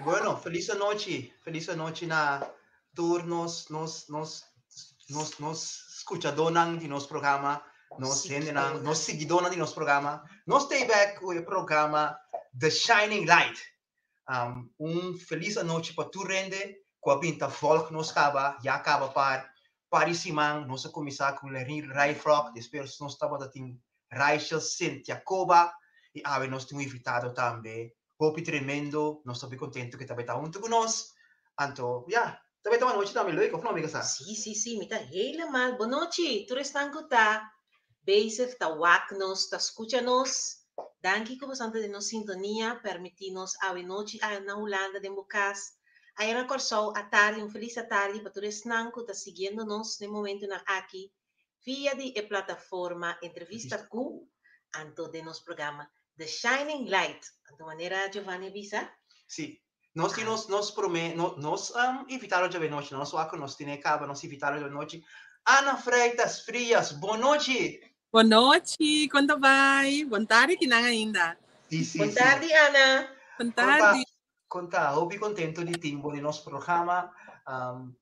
Bueno, felis anochi. Felis anochi na tur nos nos nos nos nos skuchadónan di nos programa, nos hendenan, nos siguidónan di nos programa. Nos ta bèk ku e programa The Shining Light. Un felis anochi pa tur hende ku a bin ta vòlg nos kaba, ya kaba par par di siman. Nos a kuminsá ku Lerin Rijfrok, despues nos tabata tin Raichel Sint Jacoba i awe nos tin un invitado tambe hopi tremendo. Nos ta hopi kontentu ku e ta bai ta huntu ku nos. Anto, ya, ta bai ta un anochi tambe leuk, òf no, amiga sa? Sí, sí, sí, mi ta helemaal. Bon nochi, tur esnan ku ta bezig, ta wak nos, ta skucha nos. Danki ku boso ta den nos sintonia, permití nos awe nochi aya na Hulanda den bo kas, aya na Kòrsou, atardi, un felis atardi pa tur esnan ku ta siguiendo nos den momentunan aki via di e plataforma Entrevista Ku, anto den nos programa The Shining Light. Anto manera Giovanni a bisa. Sí. Nos tin nos nos promé no nos invitado djawe nochi, nos wak ku nos tene kaba nos invitado djawe nochi, Ana Freitas Frias, bon nochi! Bon nochi, kon ta bai? Bon tardi kinan ainda. Sí, sí, Bon sí. tardi Ana. Bon Kon ta tardi. kon ta? Hopi kontento di tin bo den nos programa,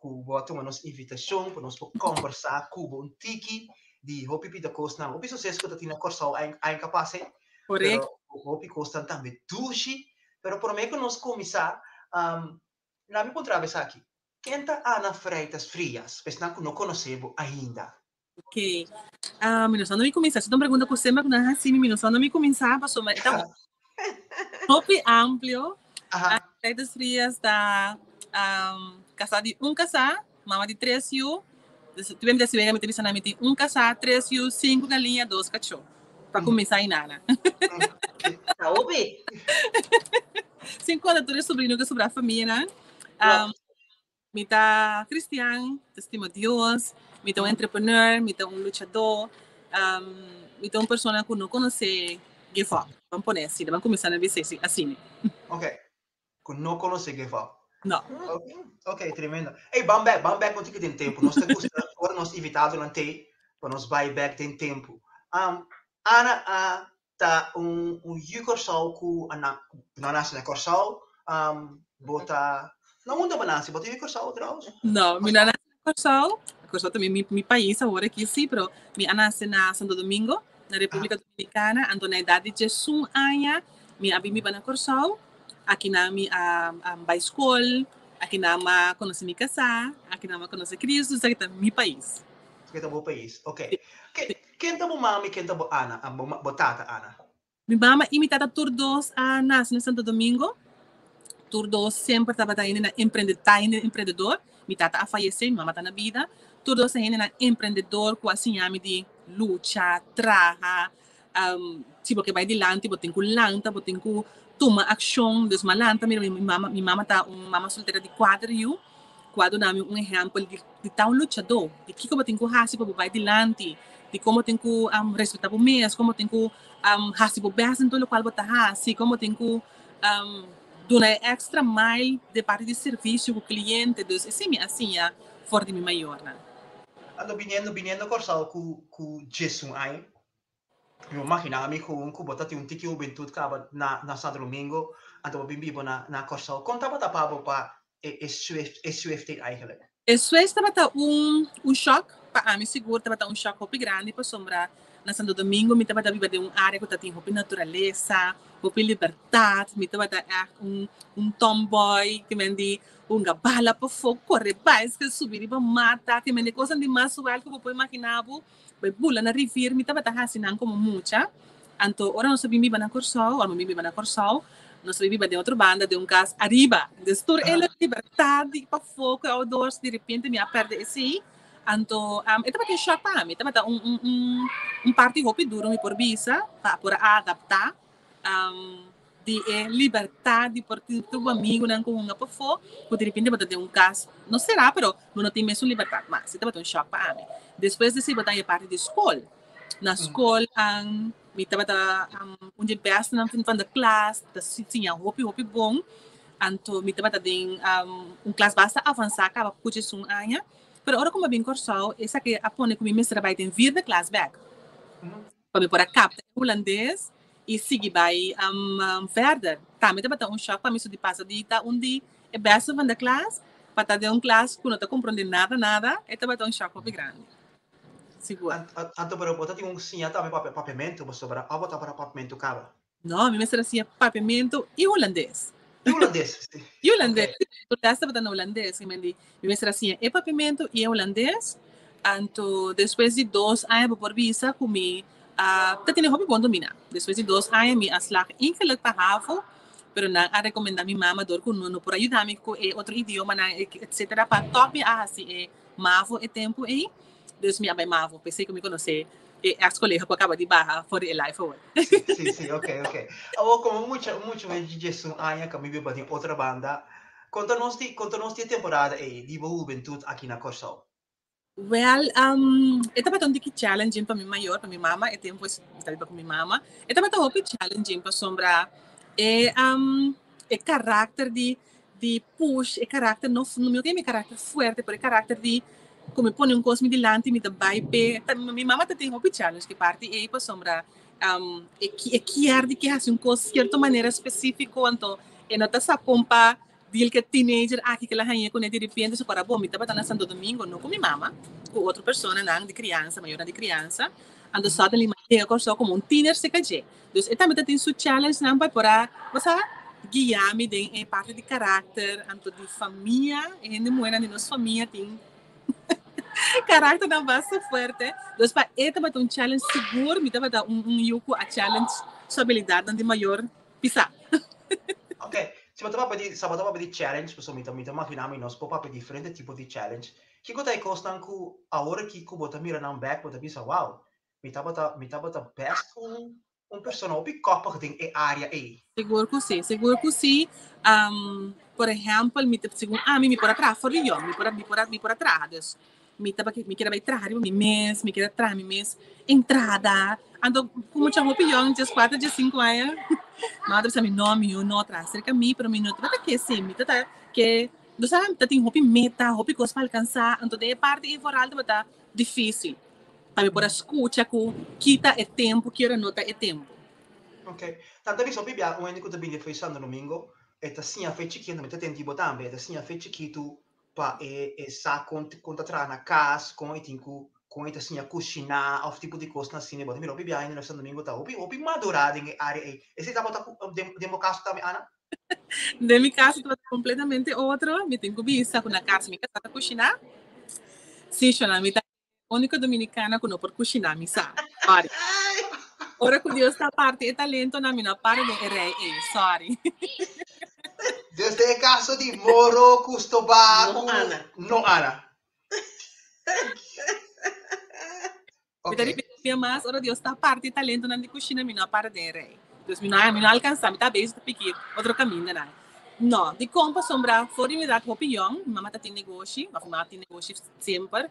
ku bo a tuma nos invitashon pa nos por kòmbersá ku bo un tiki di hopi pida kosnan, hopi suseso ku ta tin na Kòrsou ainka pasa, Korekto. pero hopi kosnan tambe dushi. Pero promé ku nos kuminsá, laat mi puntra bo esaki, ken ta Ana Freitas Frias, pa esnan ku no konosé bo ainda? Ok. Ah, mi no sa no mi kuminsá. Si ta un pregunta ku semper ku nan hasi mi, mi no sa no mi kuminsá pasobra e ta hopi amplio. Aha. Ana Freitas Frias ta kasá di un kasá, mama di tres yu. Dus tur bia mi ta sibi mi ta bisa nan mi tin un kasá, tres yu, sinku galiña, dos kachó. Pa kuminsá inana. Ta hopi. Sin konta tur e sobrino ku sobra famianan. Mi ta cristian, ta stima Dios, mi ta un entrepreneur, mi ta un luchador, mi ta un persona cu no conoce give up. Ban pone asina, ban cuminsa na bisa asina. Ok, cu no conoce give up. No. Ok, ok, tremendo. Ey, ban bek, ban bek un tiki den tempo. Nos ta gusta ora nos invitadonan t'ey pa nos bai bek den tempo. Ana a ta un un yu Kòrsou ku a na no a nase na Kòrsou, bo ta na unda bo a nase? Bo ta yu Kòrsou trouwens? No, mi no a nase na Kòrsou. Kòrsou ta mi mi pais awor aki si, pero mi a nase na Santo Domingo, na Repúblika Dominikana. Anto na edat di diesun aña mi a bin biba na Kòrsou. Akinan mi a bai skol, akinan mi a konosé mi kasá, akinan mi a konosé Kristu, esaki ta mi pais. Esaki ta bo pais, ok. Ken ta bo mama i ken ta bo Ana, bo tata Ana? Mi mama i mi tata tur dos a nase na Santo Domingo. Tur dos semper tabata hendenan emprende, ta hende emprendedor. Mi tata a fayesé, mi mama ta na bida. Tur dos ta hendenan emprendedor ku a siña mi di lucha, traha, si bo ke bai dilanti bo tin ku lanta, bo tin ku tuma akshon. Dus mi a lanta, mira mi mama, mi mama ta un mama soltera di kuater yu. Ku a duna mi un ehèmpel di di ta un luchadó, di kiko bo tin ku hasi pa bo bai dilanti, di kon bo tin ku respetá bo mes, kon bo tin ku hasi bo bèst den tur lokual bo ta hasi, kon bo tin ku duna e èkstra mail den parti di servisio ku kliente. Dus esei mi a siña for di mi mayornan. Anto biniendo biniendo Kòrsou ku ku diesun aña, Mi por magina mi ku ku bo ta tin un tiki hubentut kaba na na Santo Domingo, anto bo bin biba na na Kòrsou. Kon tabata pa bo pa e e swift e swifting eigenlijk? E switch tabata un un shòk, pa ami sigur tabata un shòk hopi grandi pasobra na Santo Domingo mi tabata biba den un área ku ta tin hopi naturalesa, hopi libertat, mi tabata ègt un un tomboy ke men di hunga bala pafó, kore baiskel, subi riba mata, ke men di kosnan di mas wèlt ku bo por imaginá bo. Bai bula na rivier mi tabata hasi nan komo mucha. Anto ora nos a bin biba na Kòrsou, ora mi bin biba na Kòrsou, nos a bin biba den otro banda den un kas ariba. Dus tur e libertat di pafó ku e outdoors di repente mi a pèrdè esei. Anto e tabata un shòk pa mi, e tabata un un un un parti hopi duro mi por bisa pa por a adaptá. Di e libertad di por tin tur bo amigunan ku hunga pafó, ku direpente bo ta den un kas, no será, pero bo no tin mesun libertad mas. E tabata un shòk pa ami. Despues di esei bo ta haña parti di skol. Na skol mi tabata un di e bèstnan van de klas, ta siña hopi hopi bon. Anto mi tabata den un klas basta avansá kaba ku djesun aña. Pero ora ku mi a bin Kòrsou esaki a pone ku mi mester a bai den vierde klas bèk. Pa mi por a kapta e hulandes. i sigui bai verder. Tambe tabata un shock pa mi so di pasa di ta un di e beste van de klas pa ta den un klas ku no ta komprondé nada nada, e tabata un shock hopi grandi. Sigur. Anto pero bo ta tin un siña tambe papia papiamentu pasobra abo tabata papiamentu kaba? No, mi mester a siña papiamentu i hulandes. I hulandes, si. I hulandes, si. Tur les tabata na hulandes. Mi di, mi mester a siña e papiamentu i e hulandes. Anto despues di dos aña bo por bisa ku mi a ta tene hopi bon dominá. Despues di dos aña mi a slag ingeluk pa havo, pero nan a rekomendá mi mama dor ku no no por a yuda mi ku e otro idiomanan etcetera pa tòg mi a hasi e mavo e tempu ei. Dus mi a bai mavo, p'esei ku mi konosé e ex kolega ku a kaba di baha for di e life awor. Sí, sí, sí, ok, ok. Awor komo mucha, mucha mes di diesun aña ku mi biba den otra banda, konta nos di, konta nos di e temporada ei di bo hubentut aki na Kòrsou. Wèl, e tabata un tiki challenging pa mi mayor, pa mi mama, e tempu es mi ta biba ku mi mama. E tabata hopi challenging pasobra e e karakter di di push e karakter no mi no tin mi karakter fuerte pero e karakter di ku mi pone un kos mi dilanti mi ta bai p'e ta mi mama ta tin hopi challenge ku e parti ei pasobra e e kier di ke hasi un kos sierto manera spesifiko anto e no ta sa kon pa deal ku e teenager aki ku el a hañ'é kuné diripiente so para bo mi tabata na Santo Domingo no ku mi mama ku otro personanan di kriansa mayornan di kriansa anto suddenly mi a yega Kòrsou komo un teener serka dje. Dus e tambe ta tin su challengenan pa e por a, bo sa, guia mi den e parti di karakter, anto di famia, e hende muhernan di nos famia tin karakternan basta fuerte. Dus pa e tabata un challenge sigur, mi tabata un un yu ku a challenge su abilidatnan di mayor pisá. Ok, si bo ta papia di, sa bo ta papia di challenge, pasobra mi ta mi ta magina mi nos por papia diferente tipo di challenge. Kiko ta e kosnan ku awor aki ku bo ta mira nan bèk bo ta bisa, wow, Mi tabata, mi tabata best un, un persona hopi koppig den e área ei. Sigur ku sí, sigur ku sí. Por ehèmpel, mi ta, segun ami, mi por a traha for di yòn, mi por a, mi por a, mi por a traha. Dus, mi taba, mi kier a bai traha riba mi mes, mi kier a traha mi mes entrada. Anto, ku mucha hopi yòn, dieskuater, diesinku aña, mama ta bisa mi, no, mi yu no traha serka mi, pero mi no tabata ke esei, mi tabata ke, bo sa, mi ta tin hopi meta, hopi kos pa alkansá. Anto, den e parti ei vooral tabata difísil. Pa mi por a skucha ku kita e tempu, ki ora no ta e tempu. Ok. Tanta bisa hopi bia un hende ku ta bini fo'i Santo Domingo, e ta siña fo'i chikitu, mi ta tenti bo tambe, e ta siña fo'i chikitu pa e e sa kon kon ta traha na kas, kon e tin ku kon e ta siña kushiná òf tipo di kosnan asina. Bo ta mira hopi bia hende na Santo Domingo ta hopi hopi madurá den e área ei. Esei tabata ku den den bo kaso tambe, Ana? Den mi kaso tabata kompletamente otro. Mi tin ku bisa ku na kas mi kasá ta kushiná. Sí, shona, mi ta Único dominicana cu no por cushina, mi sa. Sorry. Ora cu Dios ta parti e talentonan, mi no a para den e rij ey. Sorry. Desde e caso di Moro cu Stobá No cu Ana. No Ana. Mi ta Ok. repeti mas, ora Dios ta parti e talentonan di cushina, mi no a para den e rij. Dus mi no a, mi no a alcansa, mi ta bezig ta piki otro camindanan. No, dicon pasobra for di mi edad hopi yong, mi mama ta tin negoshi, of mi mama tin negoshi semper,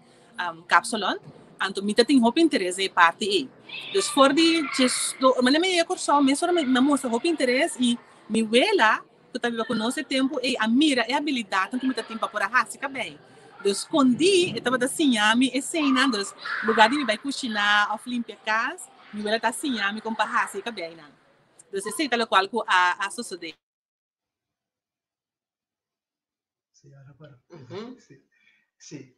kapsalon, anto mi ta tin hopi interes den e parti ei. Dus for di djes do, manera mi a yega Kòrsou mesora mi a mustra hopi interes i mi wela ku ta biba ku nos e tempu ei a mira e abilidatnan ku mi ta tin pa por a hasi kabei. Dus skondí e tabata siña mi eseinan, dus lugar di mi bai kushiná òf limpia kas, mi wela ta siña mi kon pa hasi e kabeinan. Dus esei ta lokual ku a sosodé. Sí, ahora para. Ujú. Sí. Sí.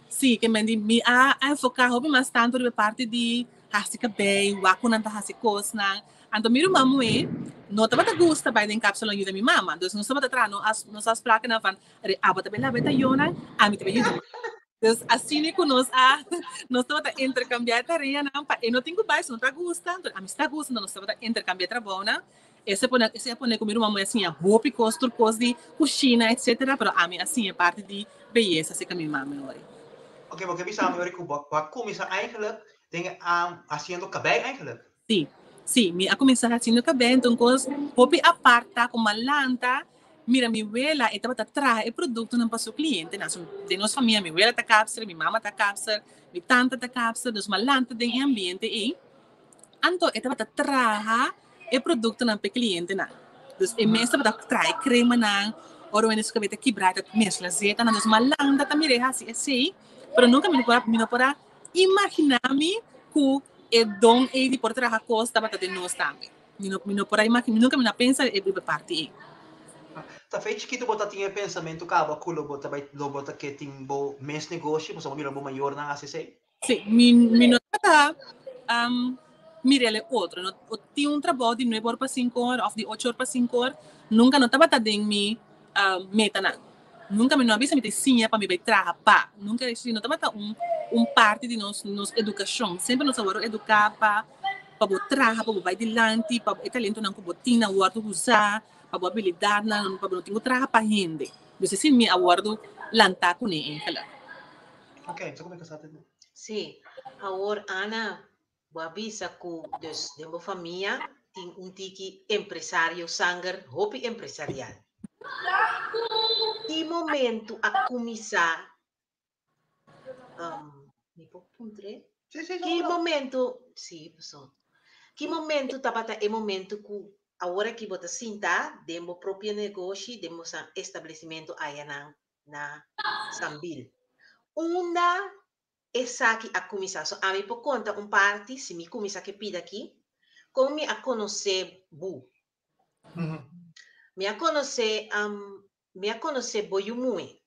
Sí, ke men di mi a a enfoká hopi mas tantu riba e parti di hasi kabei, wak ku nan ta hasi kosnan. Anto mi ruman muhé no tabata gusta bai den kapsalon yuda mi mama. Dus nos tabata traha no as nos afsprakennan van re abo ta bai laba e tayónan, ami ta bai yuda mama. Dus asina ku nos a nos tabata interkambiá e tareanan pa e no tin ku bai si no ta gusta, anto ami si ta gusta, anto nos tabata interkambiá e trabounan. Ese pone ese a pone ku mi ruman muhé a siña hopi kos, tur kos di kushina etcetera, pero ami a siña e parti di beyesa aserka mi mami ori. Oke, bo ke bisa mi ori ku bo a kuminsá eigenlijk den e hasiendo kabei eigenlijk? Sí, sí, mi a kuminsá hasiendo kabei, enton kos hopi apart ta ku mi a lanta mira mi wela e tabata traha e produktonan pa su klientenan, so den nos famia mi wela ta kapster, mi mama ta kapster, mi tanta ta kapster, dus mi a lanta den e ambiente ei. Anto e tabata traha e produktonan pa e klientenan. Dus e mes tabata traha e kremanan, ora wende su kabei ta kibrá e ta mezcla zetanan. Dus malanda ta mir'é hasi esei, pero nunka mi no por a mi no por a imaginá mi ku e don ei di por traha kos tabata den nos tambe. Mi no, mi no por a imagina, mi nunca mi no a pensa e riba e parti ei. Ta fei chikitu bo ta tin e pensamentu kaba ku lo bo ta bai, lo bo ta ke tin bo mes negoshi, pasobra bo mira bo mayornan hasi esei? Sí, mi, mi no tabata um, mira el otro. No, o tin un trabou di nuebe or pa cinco or of di ocho or pa cinco or, nunca no tabata den mi um, metanan. Nunca mi no a bisa mi ta siña pa mi bai traha pa. Nunca esei no tabata un, un parti di nos, nos educacion. Semper nos a wòrdu eduká pa pa bo traha, pa bo bai dilanti, pa e talentonan ku bo tin nan wòrdu usá, pa bo abilidatnan, pa bo no tin ku traha pa hende. Dus esei mi a wòrdu lantá kuné eigenlijk. Ok, so ku mi kasá te. Sí, awor Ana, bo a bisa ku dus den bo famia tin un tiki empresario sanger hopi empresarial. Ki momento a kuminsá um, mi por puntr'é? Sí, sí, Ki no. momento, sí, paso. Ki momento tabata e momento ku awor aki bo ta sinta den bo propio negoshi, den bo establecimento ayanan na Sambil? Unda esaki a kuminsá? So ami por konta un parti, si mi kuminsá ke pida aki, kon mi a konosé bo? Mi a konosé, um, mi a konosé bo yu muhé,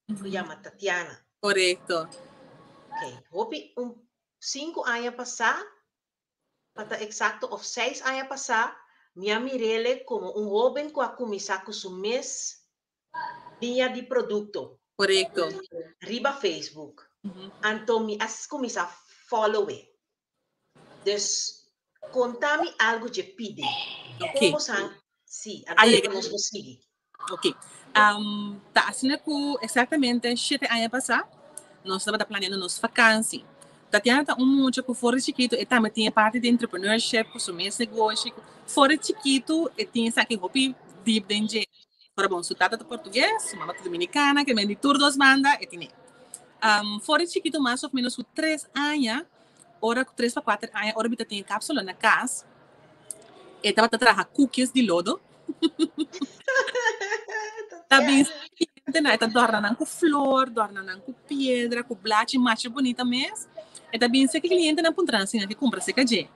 ku yama Tatiana. Korekto. Ok, hopi un sinku aña pasá, pa ta eksakto, òf seis aña pasá, mi a mir'é komo un hóben ku a kuminsá ku su mes liña di produkto. Korekto. Riba Facebook. Anto mi a kuminsá follow e. Dus, konta mi algu dje pidi. Ok. Kon bo san si, anto Ay, ku nos por sigui. Ok. Ta asina ku eksaktamente shete aña pasá, nos tabata planeando nos vakansi. Tatiana ta un mucha ku for di chikitu e tambe tin e parti di entrepreneurship, ku su mes negoshi. For di chikitu e tin esaki hopi diep den dje. Ora bon, su tata ta portugues, su mama ta dominicana, ke men di tur dos banda e tine. For di chikitu mas of menos ku tres aña, ora ku tres pa kuater aña, ora mi ta tin e kapsula na kas, e tabata traha koekjes di lodo. Ta bin cliente na, e ta dòrna nan ku flor, dòrna nan ku piedra, ku blachi masha bunita mes. E ta bin seki clientenan puntra nan si nan ke kumpra seka dje.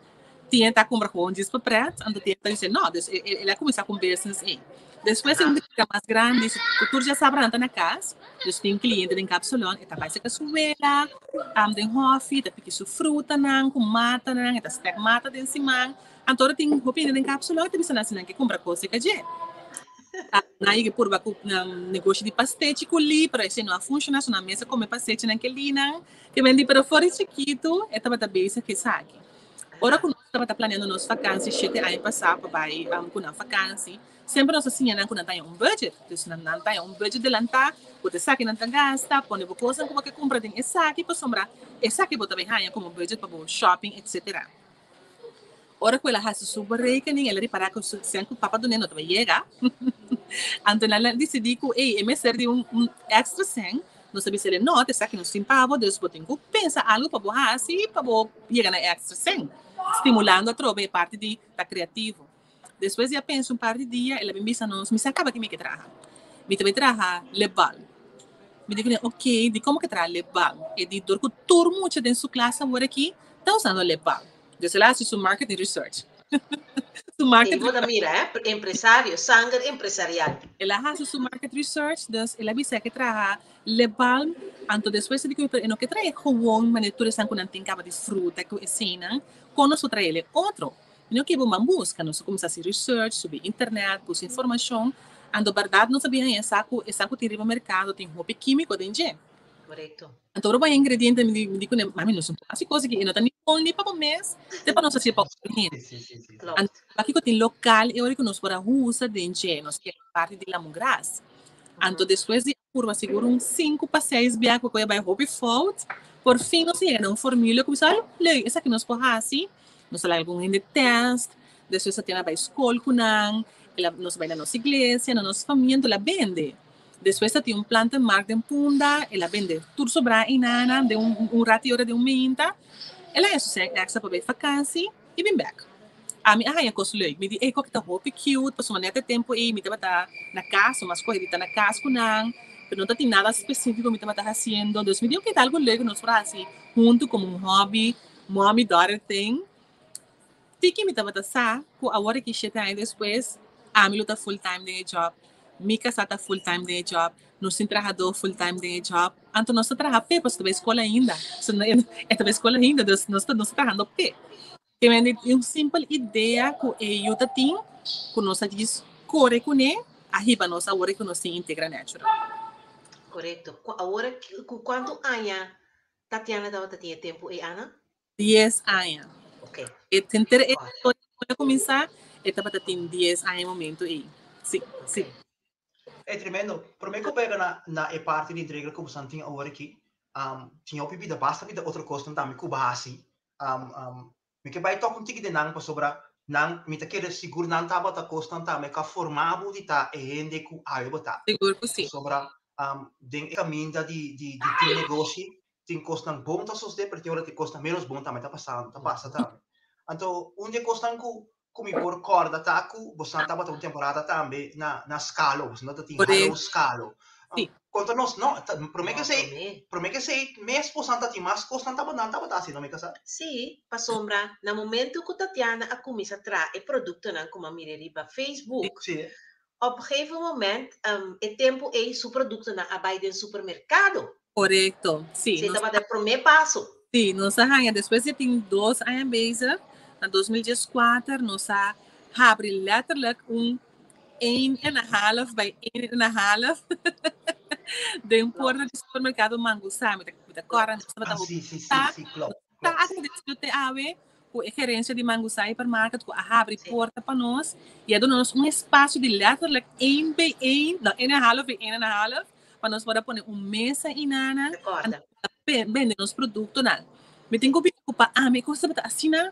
Tin e ta kumpra gewoon djis pa pret, anto tin e ta bisa no. Dus el a kuminsá ku un business ei. Despues e un bira mas grandi, su tur dja sabra nan ta na kas, dus tin cliente den kapsalon, e ta bai seka su wela, den hòfi, e ta piki su frutanan ku matanan, e ta stek mata den siman. Anto ora tin hopi hende den kapsalon, e ta bisa nan si nan ke kumpra kos seka dje. Nan yega purba ku nan negoshi di pastechi ku li, pero esei no a funshoná, so nan mes a kome pastechinan ke linan ke bendí. Pero for di chikitu e tabata bezig ku esaki. Ora ku nos tabata planeando nos vakansi shete aña pasá pa bai ku nan vakansi, semper nos a siña nan ku nan taña un budget. Dus nan nan taña un budget delantá, ku ta esaki nan ta gasta, pone bo kosnan ku bo ke kumpra den esaki pasobra esaki bo ta bai haña komo budget pa bo shopping etcetera. Ora ku el a hasi su berekening el a ripará ku su sèn ku papa dun'é no ta bai yega. Anto nan a disidí ku ey e mester di un un èkstra sèn. Nos a bisa el no, ta esaki nos tin pa bo, dus bo tin ku pensa algu pa bo hasi pa bo yega na e èkstra sèn. Stimulando atrobe e parti di ta kreativo. Despues di a pensa un par di dia el a bin bisa nos, mi sa kaba ki mi ke traha. Mi ta bai traha lip balm. Mi di kuné, ok, di komo ke traha lip balm? E di dor ku tur mucha den su klas awor aki ta usando lip balm. Dus el a hasi su marketing research. Su market Ei bo ta mira, eh? Empresario, sanger empresarial. El a hasi su market research, dus el a bisa ke traha lip balm. Anto despues e di ku pero e no ke traha gewoon manera tur esnan ku nan tin kaba di fruta ku eseinan, kon nos por traha el e otro? Mi no ke bo man buska, nos a kuminsá hasi research, subi internet, buska informashon, anto bèrdat nos a bin haña sa ku esnan ku tin riba merkado tin hopi kímiko den dje. Korekto. Anto ora bo haña ingrediente mi di mi di kuné, mami nos no por hasi kos aki, e no ta ni bon ni pa bo mes, te pa nos hasié pa otro hende. Sí, sí, sí. Klopt. Anto pakiko tin lokal e ora ku nos por a usa den dje, nos ke parti di lamongras. Anto despues di purba sigur un sinku pa seis bia ku a bai hopi fout, por fin nos a yega na un formula ku bisa, leuk, esaki nos por hasi. Nos a laga algun hende test, despues a tene a bai skol ku nan, el a nos a bai na nos iglesia, na nos famia, anto el a bende. Despues a tin un plantenmarkt den Punda, el a bende tur sobrá einanan den un un rati ora den un meinta. El a haña su sèn èkstra pa bai fakansi i bin bèk. Ami a haña kos leuk. Mi di, ey, koki ta hopi cute, pasobra nèt e tempu ei mi tabata na kas, mi a skohe di ta na kas ku nan, pero no ta tin nada spesífiko mi tabata hasiendo. Dus mi di, oke, ta algu leuk ku nos por hasi huntu komo un hòbi, mommy daughter thing. Tiki mi tabata sa ku awor aki shete aña despues ami lo ta full time den e job, mi kasá ta full time den e job, nos tin trahadó full time den e job, anto nos ta traha p'e pasobra ta bai skol ainda, so e ta bai skol ainda, dus nos ta nos ta trahando p'e. Te mende un simpel idea ku e yu ta tin ku nos a djis kore kuné a hiba nos awor ku nos tin Integra Natural. Korekto. Awor ku kuantu aña Tatiana tabata tin e tempu ei, Ana? 10 aña. Ok. E henter e historia a kuminsá, e tabata tin 10 aña e momento ei. Sí, sí. E tremendo. Promé ku pega na na e parti di entrega ku bosan tin awor aki, um, tin hopi bida, basta bida otro kosnan tambe ku bo hasi. Um, um, mi ke bai tok un tiki den nan pasobra nan, mi ta kere sigur nan tabata kosnan tambe ku a forma bo di ta e hende ku awe bo ta. Sigur ku sí. Pasobra, um, den e kaminda di di di tin negoshi, tin kosnan bon ta sosodé, pero tin ora tin kosnan ménos bon tambe ta pasando, ta pasa tambe. Anto, un di e kosnan ku ku mi por kòrda ta ku bosan tabata un temporada tambe na na Skalo, bosan tabata tin Hallo Skalo. Sí. Konta nos, no, ta promé ke esei, promé ke esei mes bosan ta tin mas kosnan tabata nan tabata hasi, no mi kasá? Sí, pasobra na momento ku Tatiana a kuminsá traha e produktonan ku mi a mira riba Facebook, Sí. Op gegeven moment, e tempu ei su produktonan a bai den supermerkado. Korekto, sí. Sí, tabata e promé paso. Sí, nos a haña, despues di tin dos aña bezig, na 2014 nos a habri letterlijk un een en een half bij een en een half den porta di supermerkado Mangusá. Mi ta, mi ta kòrda nos tabata Ah, sí, sí, sí, sí, klopt, Ta klopt. agradecido te awe ku e gerencia di Mangusá Hypermarket ku a habri porta pa nos i a duna nos un espacio di letterlijk één bij één, no, één en een half bij één en een half, pa nos por a pone un mesa inana Recorda. bende nos productonan. Mi tin ku bisa ku pa ami e kos tabata asina,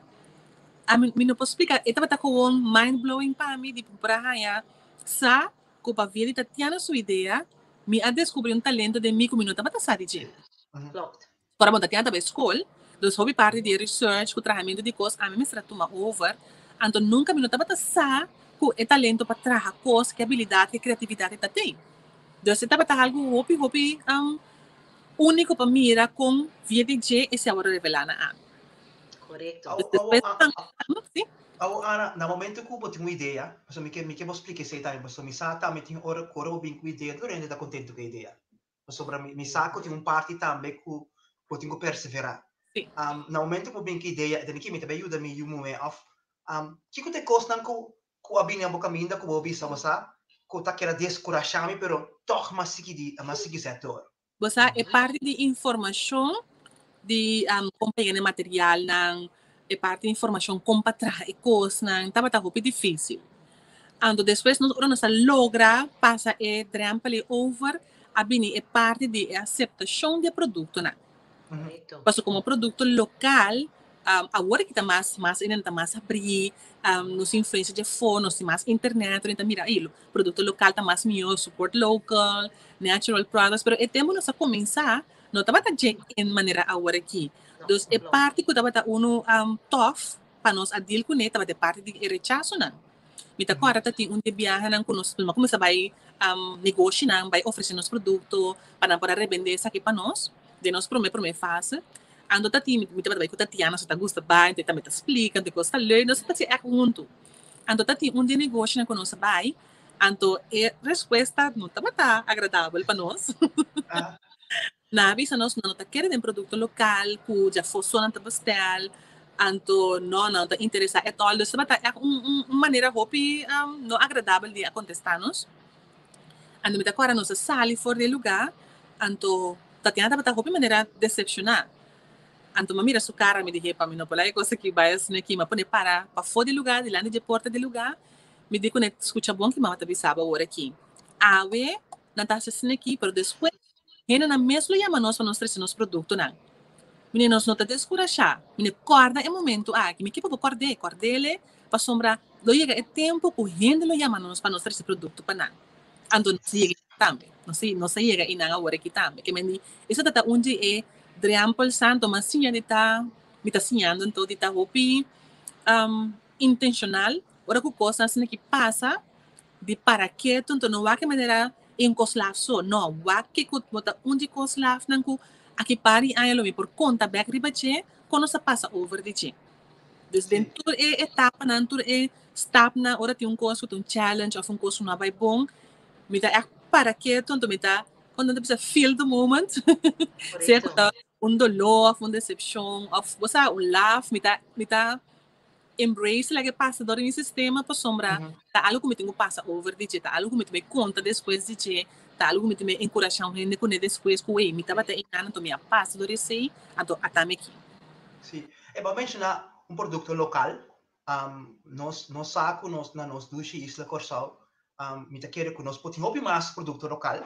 ami mi no por splika, e tabata gewoon mind blowing pa mi di por a haña sa ku pa via di Tatiana su idea mi a descubri un talento den mi ku mi no tabata sa di dje. Klopt. Ora bo ta tin tabata skol, dus hopi parti di e research ku trahamentu di kos ami mester a tuma over, anto nunka mi no tabata sa ku e talento pa traha kos, ku e abilidat, ku e kreatividat e ta tin. Dus e tabata algu hopi hopi úniko pa mira kon via di dje esei a wòrdu revelá na ami. Korekto. Awo, Dus awo, despues a, a, sí. Awo Ana, na momento ku bo tin un idea, pasobra mi ke mi ke bo splika esei tambe, pasobra mi sa tambe tin ora ku ora bo bin ku idea, tur hende ta kontentu ku e idea. Pasobra mi sa ku tin un parti tambe ku bo tin ku perseverá. Sí. Na momento ku bo bin ku idea, e ta di ki mi ta bai yuda mi yu muhé òf kiko ta e kosnan ku ku a bini na bo kaminda ku bo bisa bo sa ku ta keda deskurashá mi pero tòg mi a sigui di mi a sigui zet dor. Bo sa e parti di informashon di kon pa yena e materialnan, e parti di informashon kon pa traha e kosnan tabata hopi difísil. Anto despues nos ora nos a logra pasa e drempel ei over, a bini e parti di e aseptashon di e produktonan. Korekto. Pasobra komo produkto lokal, awor aki ta mas mas hende ta mas abrí, nos influensia dje afó, nos tin mas internet, tur hende ta mira ei produkto lokal ta mas mihó, support local, natural products, pero e tempu nos a kuminsá no tabata dje en manera awor aki. Dus e parti ku tabata unu tòf pa nos a deal kuné tabata e parti di e rechasonan. Mi ta kòrda ta tin un di e biahanan ku nos a kuminsá bai negoshinan bai ofresé nos produkto pa nan por a rebendé esaki pa nos den nos promé promé fase. Anto ta tin mi tabata bai ku Tatiana su ta gusta bai anto e tambe ta splika anto e kos ta leuk nos ta hasi ègt huntu. Anto ta tin un di e negoshinan ku nos a bai anto e respuesta no tabata agradabel pa nos. Nan a bisa nos nan no ta kere den produkto lokal ku djafó so nan ta bestel, anto no nan no ta interesá at all. Dus tabata ègt un un manera hopi no agradabel di a kontestá nos. Anto mi ta kòrda nos a sali for di e lugá, anto Tatiana tabata hopi manera desepshoná. Anto mi a mira su kara, mi di hepa mi no por laga e kos aki bai asina aki. Mi a pone para pafó di lugá, dilanti dje porta di lugá, mi di kuné, skucha bon ki mama ta bisa bo awor aki. Awe nan ta hasi asina aki, pero despues Hendenan mes lo yama nos pa nos trese nos produktonan. Mine nos no ta deskurashá. Mine kòrda e momentu aki. Mi ke pa bo kòrd'é, kòrd'é pasobra lo yega e tempu ku hende lo yama nos pa nos trese produkto pa nan. Anto nos a yega einan tambe. Nos a nos a yega einan awor aki tambe. Ke men di esei ta ta un di e drèmpel santu. Mi a siña di ta, mi ta siñando anto di ta hopi intenshonal ora ku kosnan asina ki pasa. Di para ketu nto no wak e manera e un kos laf so, no, wak kiko bo ta un di kos lafnan ku aki par di aña lo mi por konta bek riba dje kon nos a pasa over di dje. Dus den tur e etapanan, tur e stapnan, ora tin un kos ku ta un challenge òf un kos ku no a bai bon, mi ta ègt para ketu, anto mi ta, kon nan ta bisa, feel the moment. Sea ku ta un doló òf un desepshon òf bo sa un laf, mi ta mi ta embrace laga e pasa dor di mi sistema pasobra ta algu ku mi tin ku pasa over di dje, ta algu ku mi ta bai konta despues di dje, ta algu ku mi ta bai enkurashá un hende kuné despues ku ey mi tabata einan anto mi a pasa dor esei anto ata mi aki. Sí, e bo a menshoná un produkto lokal, nos nos sa ku nos na nos dushi isla Kòrsou mi ta kere ku nos por tin hopi mas produkto lokal,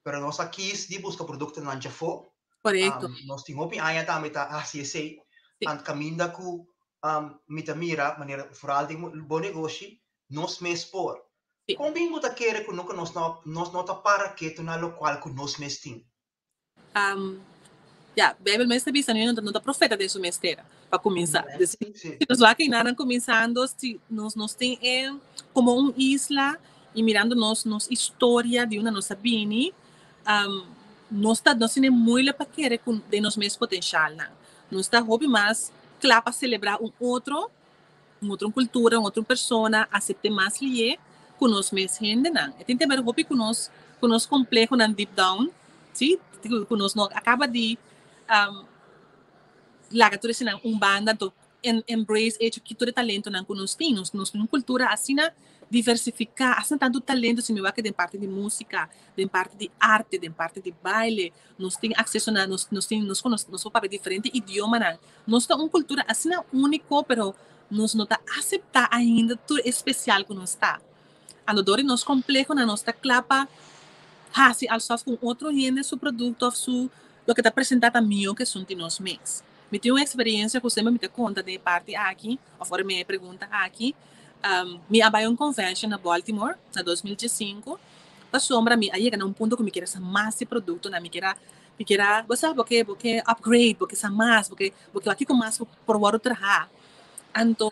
pero nos a kis di buska produktonan djafó. Korekto. Nos tin hopi aña tambe ta hasi esei, ant kaminda ku mi ta mira manera vooral den bo negoshi nos mes por. Kon bin bo ta kere ku nos no nos no ta para ketu na lokual ku nos mes tin? Ya, Bijbel mes ta bisa no no ta profeta den su mes tera pa kuminsá. Dus si nos wak einan kuminsando si nos nos tin e komo un isla i mirando nos nos historia di unda nos a bini nos ta nos tene moeilijk pa kere ku den nos mes potenshalnan. Nos ta hopi mas kla pa selebrá un otro, un otro kultura, un otro persona, asept'é mas lié ku nos mes hendenan. E tin te ber hopi ku nos ku nos komplehonan deep down, sí, ku nos no a kaba di laga tur eseinan un banda anto embrace e hecho ki tur e talentonan ku nos tin. Nos nos tin un kultura asina diversifiká, asina tantu talento, si mi wak den parti di músika, den parti di arte, den parti di baile, Nos tin akseso na nos nos tin nos konos nos por papia diferente idiomanan. Nos ta un kultura asina úniko pero nos no ta aseptá ainda tur e spesial ku nos ta. Anto dor di nos komplehonan nos ta kla pa hasi alsof ku un otro hende su produkto òf su loke ta presentá ta mihó ku esun di nos mes. Mi tin un eksperensia ku semper mi ta konta den e parti aki òf ora mi a e pregunta aki. Mi a bai un convention na Baltimore na 2015 pasobra mi a yega na un punto ku mi kier a sa mas di produktonan, mi kier a mi kier a bo sa bo ke bo ke upgrade, bo ke sa mas, bo ke bo ke wak kiko mas bo por wòrdu traha. Anto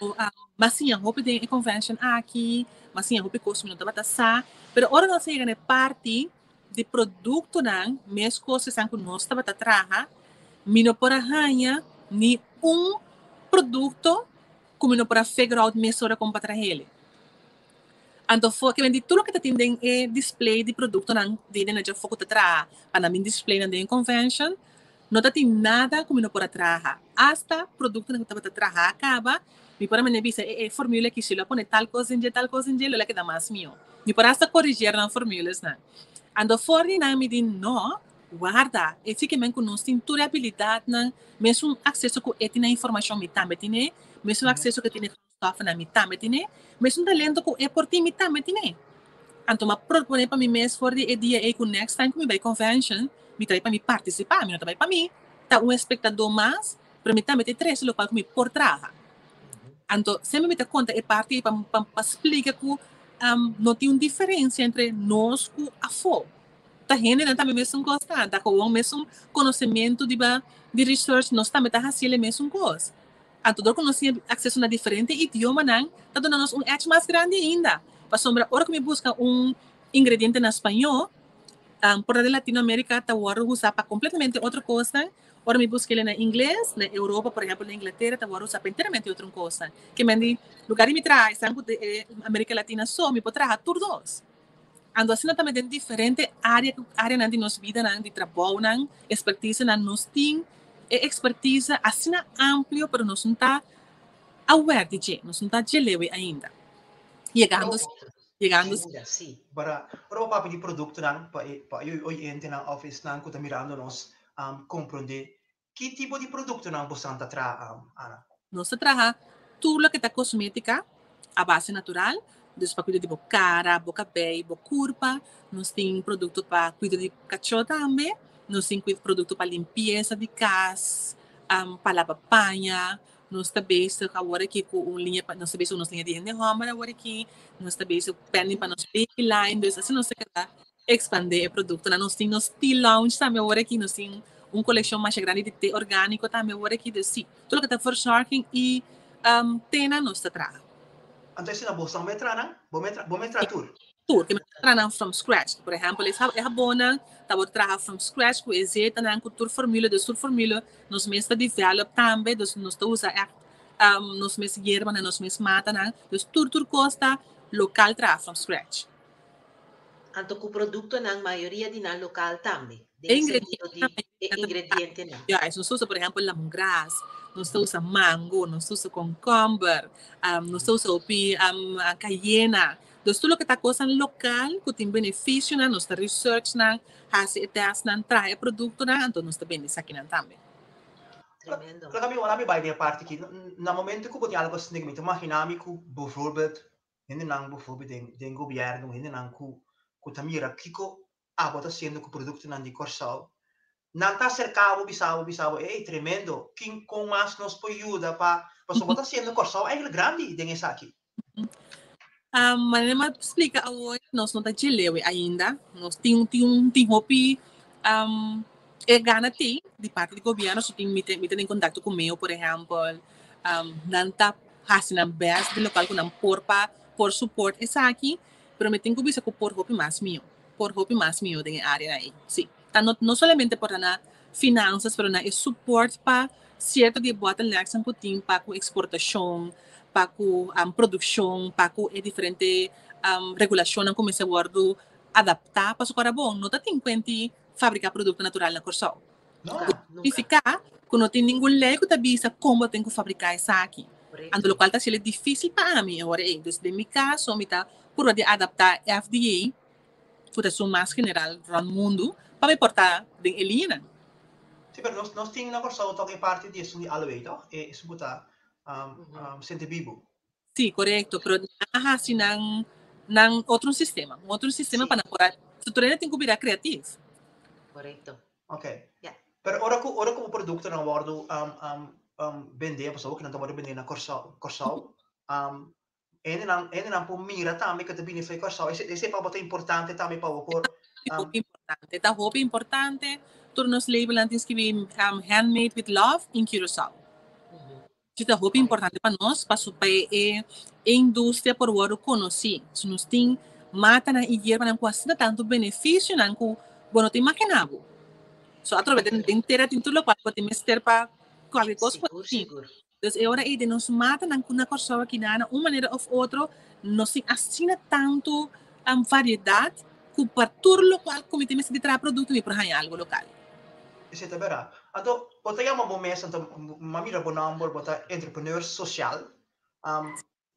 mi a siña hopi den e convention aki, mi a siña hopi kos ku mi no tabata sa, pero ora nos a yega na e parti di produktonan meskos esnan ku nos tabata traha, mi no por a haña ni un produkto ku mi no por a figure out mesora kon pa trah'el. Anto for ke men di tur loke ta tin den e display di produktonan di den dje for ku ta traha pa nan bin display nan den e convention, no ta tin nada ku mi no por a traha. Asta produktonan ku tabata traha kaba, mi por a mende bisa e e formula aki si lo a pone tal kos den dje, tal kos den dje, lo a keda mas mihó. Mi por asta koriger nan formulasnan. Anto for di nan mi di no, Warda, e si ke men ku nos tin tur e abilidatnan, mesun akseso ku e tin na informashon mi tambe tine, mesun akseso ku e tin na grondstòfnan mi tambe tine, mesun talento ku e por tin mi tambe tine. Anto m'a proponé pa mi mes for di e dia ei ku next time ku mi bai convention, mi ta bai pa mi partisipá, mi no ta bai pa mi ta un espektadó mas, pero mi tambe ta e trese lokual ku mi por traha. Anto semper mi ta konta e parti ei pa pa splika ku no tin un diferensia entre nos ku afó. Ta hendenan tambe mesun kos ta, ta gewoon mesun konosementu di ba di research, nos tambe ta hasi el e mesun kos. Anto dor ku nos tin akseso na diferente idiomanan ta duna nos un edge mas grandi ainda. Pasobra ora ku mi buska un ingrediente na spañó, por ta den Latinoamérika ta wòrdu usá pa kompletamente otro kosnan, ora mi buska el na ingles, na Europa por ehèmpel na Inglatera ta wòrdu usá pa enteramente otro kosnan. Ke men di lugar di mi traha esnan ku Amerika Latina so, mi por traha tur dos. Anto asina tambe den diferente área ku áreanan di nos bidanan, di trabounan, ekspertisenan, nos tin e ekspertise asina amplio pero nos no ta aware di dje, nos no ta djelewe ainda. Yegando yegando Ainda, sí. Bara, ora bo papia di produktonan pa e pa e oyentenan òf esnan ku ta mirando nos komprondé Ki tipo di produktonan bosan ta traha, Ana? Nos ta traha tur loke ta kosmétika a base natural, dus pa kuida di bo kara, bo kabei, bo kurpa. Nos tin produkto pa kuida di kachó tambe. Nos tin produkto pa limpiesa di kas, pa laba paña. Nos ta bezig awor aki ku un liña pa, nos ta bezig ku nos liña di hende hòmber awor aki. Nos ta bezig pending pa nos baby line, dus asina nos ta keda Expande e productonan. Nos tin nos tea lounge tambe awor aki. Nos tin un coleccion masha grandi di te organico tambe awor aki. Dus si, tur loke ta verzorging y tenan nos ta traha. Anto esei na bo sa mester traha nan? Bo mester bo mester traha tur? Tur. Ke mester traha nan from scratch. Por ehempel e habonnan ta word traha from scratch ku e zetanan ku tur formula. Dus tur formula nos mes ta develop tambe. Dus nos ta usa echt. nos mes yerbanan, nos mes matanan. Dus tur tur kos ta lokal traha from scratch. Anto ku produktonan mayoria di nan lokal tambe, den e sentido di e ingredientenan. Ja, nos ta usa por ehèmpel lemongras, nos ta usa mango, nos ta usa konkomber, nos ta usa hopi kayena. Dus tur loke ta kosnan lokal ku tin benefisionan, nos ta research nan, hasi e tèstnan, traha e produktonan, anto nos ta bende esakinan tambe. Tremendo. Laga mi, laga mi bai den e parti aki. Na momento ku bo tin algu asina, mi ta imaginá mi ku bijvoorbeeld hendenan bijvoorbeeld den den gobièrnu, hendenan ku ku ta mira kiko abo ta hasiendo ku produktonan di Kòrsou, nan ta aserká bo bisa bo bisa bo, ey tremendo, kin kon mas nos por yuda pa pasobra bo ta hasiendo Kòrsou eigenlijk grandi den esaki. Manera mi a splika awor, nos no ta djelewe ainda, nos tin tin un tin hopi e gana tin di parti di gobièrnu, so tin mi ta mi ta den kontakto ku meo por ehèmpel, nan ta hasi nan best di lokal ku nan por pa por support esaki, pero mi tin ku bisa ku por hopi mas mihó, por hopi mas mihó den e áreanan ei, sí. Ta no no solamente por ta na finansas, pero na e support pa sierto di e bottlenecks-nan ku tin pa ku eksportashon, pa ku produkshon, pa ku e diferente regulashonnan ku mester wòrdu adaptá pasobra ku ora bon no ta tin kuenti fabriká produkto natural na Kòrsou. No. Signifiká ku no tin ningun lei ku ta bisa kon bo tin ku fabriká esaki. Anto lokual ta hasiel difísil pa ami e ora ei. Dus den mi kaso mi ta purba di adaptá FDA ku ta esun mas general rònt mundu pa mi por ta den e liñanan. Sí, pero nos nos tin na Kòrsou tòg e parti di esun di aloe tòg? E esun ku ta Sente bibu. Sí, korekto, pero nan a hasi nan nan otro sistema, un otro sistema pa nan por a, so tur hende tin ku bira kreativ. Korekto. Ok. Ya. Pero ora ku ora ku bo produktonan wòrdu bendé, pasobra ku nan ta wòrdu bendé na Kòrsou, Kòrsou, hendenan hendenan por mira tambe ku ta bini for Kòrsou. Ese ese pa bo ta importante tambe pa bo por Ta hopi importante, ta hopi importante. Tur nos labelnan tin skibí handmade with love in Curaçao. Si ta hopi importante pa nos paso pa e e industria por wòrdu konosí. So nos tin matanan i yerbanan ku asina tantu benefisionan ku bo no ta imaginá bo. So atrobe den den tera tin tur lokual bo tin mester pa kualke kos ku Sigur, tin. sigur. Dus e ora ei den nos matanan ku na Kòrsou aki na na un manera òf otro nos tin asina tantu variedat ku pa tur lokual ku mi tin mester di traha produkto mi por haña algu lokal. Esei ta bèrdat. Anto, bo ta yama bo mes, anto m'a mira bo nòmber, bo ta entrepreneur sosial.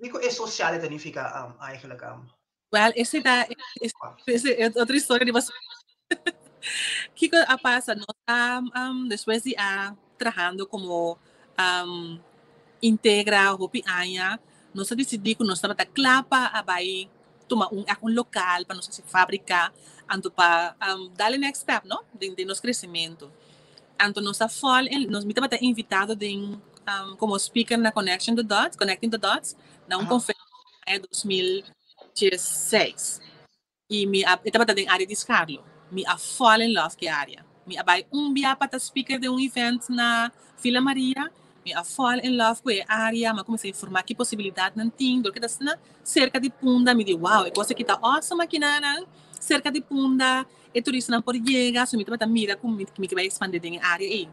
Kiko e sosial e ta nifiká eigenlijk? Wèl, esei ta esei e otro historia di boso. Kiko a pasa? Nos a despues di a trahando komo Integra hopi aña, nos a disidí ku nos tabata kla pa a bai tuma un ègt un lokal pa nos hasi fábrika, anto pa dal e next step no, den den nos kresementu. Anto nos a fall in, nos mi tabata invitado den komo speaker na Connection the Dots, Connecting the Dots, na un konferensia aña 2016. I mi a, e tabata den área di Skarlo. Mi a fall in love ku e área. Mi a bai un bia pa ta speaker den un event na Villa Maria. Mi a fall in love ku e área. Mi a kuminsá informá ki posibilidatnan tin. Dor ku ta asina serka di Punda, mi di, wow, e kos aki ta awesome akinanan. Serka di Punda, e turistanan por yega. So mi tabata mira ku mi mi ke bai ekspandé den e área ei.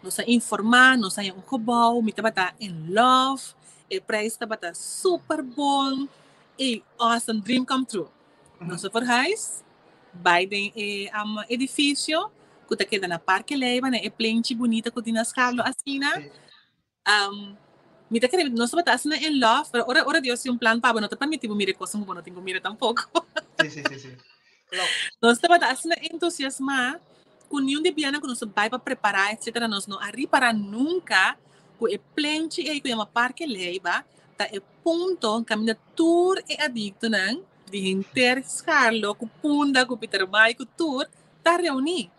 Nos a informá, nos a haña un gebou. Mi tabata in love. E prijs tabata super bon. Ey, awesome, dream come true. Nos a verhuis, bai den e edificio cu ta keda na Parke Leyva, na e plenchi bunita cu tin na Scharlo asina. Mi ta kere, nos tabata asina in love, pero ora, ora Dios tin un plan pa bo, no ta permiti bo mira e cosnan cu bo no tin cu mira tampoco. Sí, sí, sí, sí. Klopt. Nos tabata asina entusiasma cu niun di bianan cu nos a bai pa prepara, etcetera, nos no a ripara nunca cu e plenchi ey cu yama Parke Leyva ta e punto kaminda tur e adiktonan di henter Scharlo ku Punda ku Pietermaai ku tur ta reuní.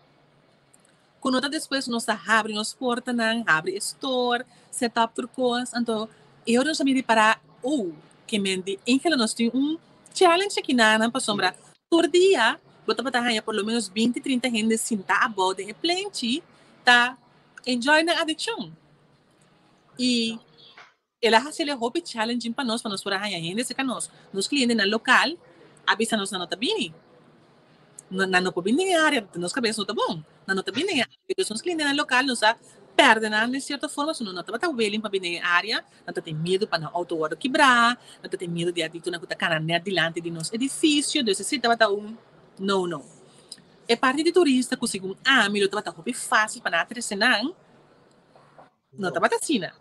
Ku no ta despues nos ta habri nos portanan, habri e store, set up tur kos, anto e ora nos a bin ripará, oh, ke men di Angela nos tin un challenge aki nanan pasobra tur dia bo tabata haña por lo menos binti trinta hende sintá abou den e plenchi ta enjoy nan adikshon. I El a hasi el e hopi challenging pa nos pa nos por a haña hende serka nos. Nos clientenan local a bisa nos nan no ta bini. Nan no por bini den e area, nos cabes no ta bon. Nan no ta bini den e area. Dus nos clientenan local nos a pèrdè nan den sierto forma, so nan no tabata willing pa bini den e área, nan ta tin miedu pa nan outo wòrdu kibrá, nan ta tin miedu di adiktonan ku ta kana nèt dilanti di nos edifisio, dus esei tabata un no no. E parti di turista ku segun ami lo tabata hopi fásil pa nan a trese nan, no tabata asina.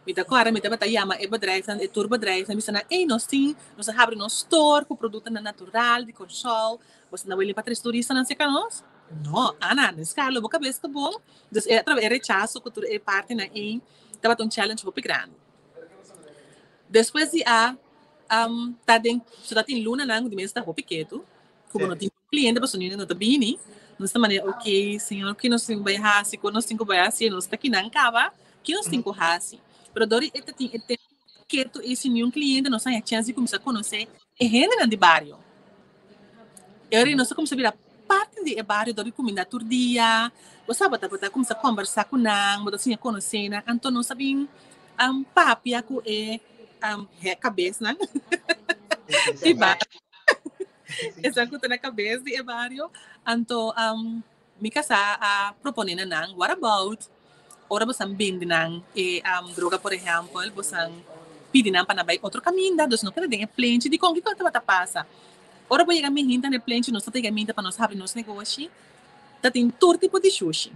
Mi ta kòrda mi tabata yama e bedrijfnan, e tourbedrijfnan, bisa nan, ey nos tin, nos a habri nos store ku produktonan natural di Kòrsou, boso ta willing pa trese turistanan serka nos? No, Ana, den Scarlo bo kabes ta bon. Dus e atraves e rechaso ku tur e partinan ey tabata un challenge hopi grandi. Despues di a ta den, so ta tin lunanan ku di mes ta hopi ketu, ku bo no tin cliente pasobra niun no ta bini, nos ta manera ok señor ki nos tin ku bai hasi, kon nos tin ku bai hasi, nos ta kinan kaba, ki nos tin ku hasi? Pero dor di e ta tin e tempu ketu ei sin niun cliente nos a haña chèns di kuminsá konosé e hendenan di bario. E ora ei nos a kuminsá bira parti di e bario dor di kuminda tur dia, bo sa bo ta bo ta kuminsá kòmbersá ku nan, bo ta siña konosé nan, anto nos a bin papia ku e kabesnan di bario. Esan ku ta na kabes di e bario. Anto um, mi kasá a proponé na nan, what about ora bosan bende nan e um, droga por ehèmpel, bosan pidi nan pa nan bai otro kaminda, dus no keda den e plenchi. Dikon? Kiko tabata pasa? Ora bo yega mihinta na e plenchi, nos ta yega mihinta pa nos habri nos negoshi, ta tin tur tipo di shushi,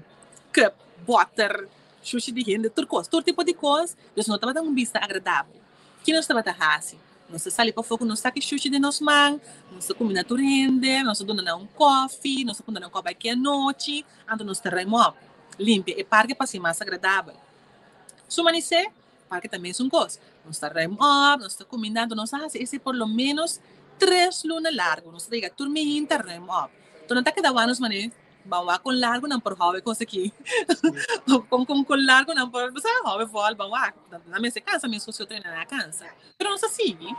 cup, bòter, shushi di hende, tur kos, tur tipo di kos, dus no tabata un bista agradabel. Ki nos tabata hasi? Nos ta sali pafó ku nos saki shushi den nos man, nos ta kuminda tur hende, nos ta duna nan un kòfi, nos ta puntra nan kòp bai ki anochi, anto nos ta ruim òp, limpia e parke pa hasi mas agradabel. Su manisé, parke ta mesun kos. Nos ta ruim òp, nos ta kuminda, anto nos ta hasi esei por lo ménos tres luna largu. Nos ta yega tur mihinta ruim òp. Anto nan ta keda wak nos manera. Ban wak kon largu nan por hou e kos aki. Kon kon kon largu nan por, bo sa, hou e vòl, ban wak. Nan mester kansa meskos ku otro hende nan a kansa. Pero nos a sigui.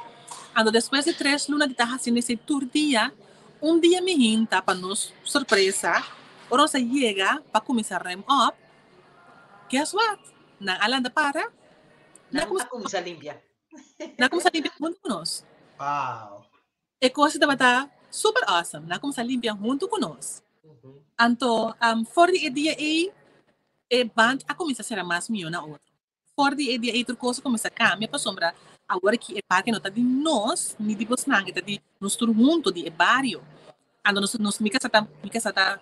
Anto despues di tres luna di ta hasiendo esei tur dia, un dia mi hinta pa nos sorpresa, ora nos a yega pa kuminsá ruim op, guess what? Nan a lanta para, nan a kuminsá limpia. Nan a kuminsá limpia huntu ku nos. Wow! E kos tabata super awesome. Nan a kuminsá limpia huntu ku nos. Anto, for di e dia ei, e band a kuminsá sera mas mihó na otro. For di e dia ei tur kos a kuminsá kambia pasobra awor aki e parke no ta di nos ni di bosnan, e ta di nos tur huntu, di e bario. Anto nos, nos, mi kasa ta, mi kasa ta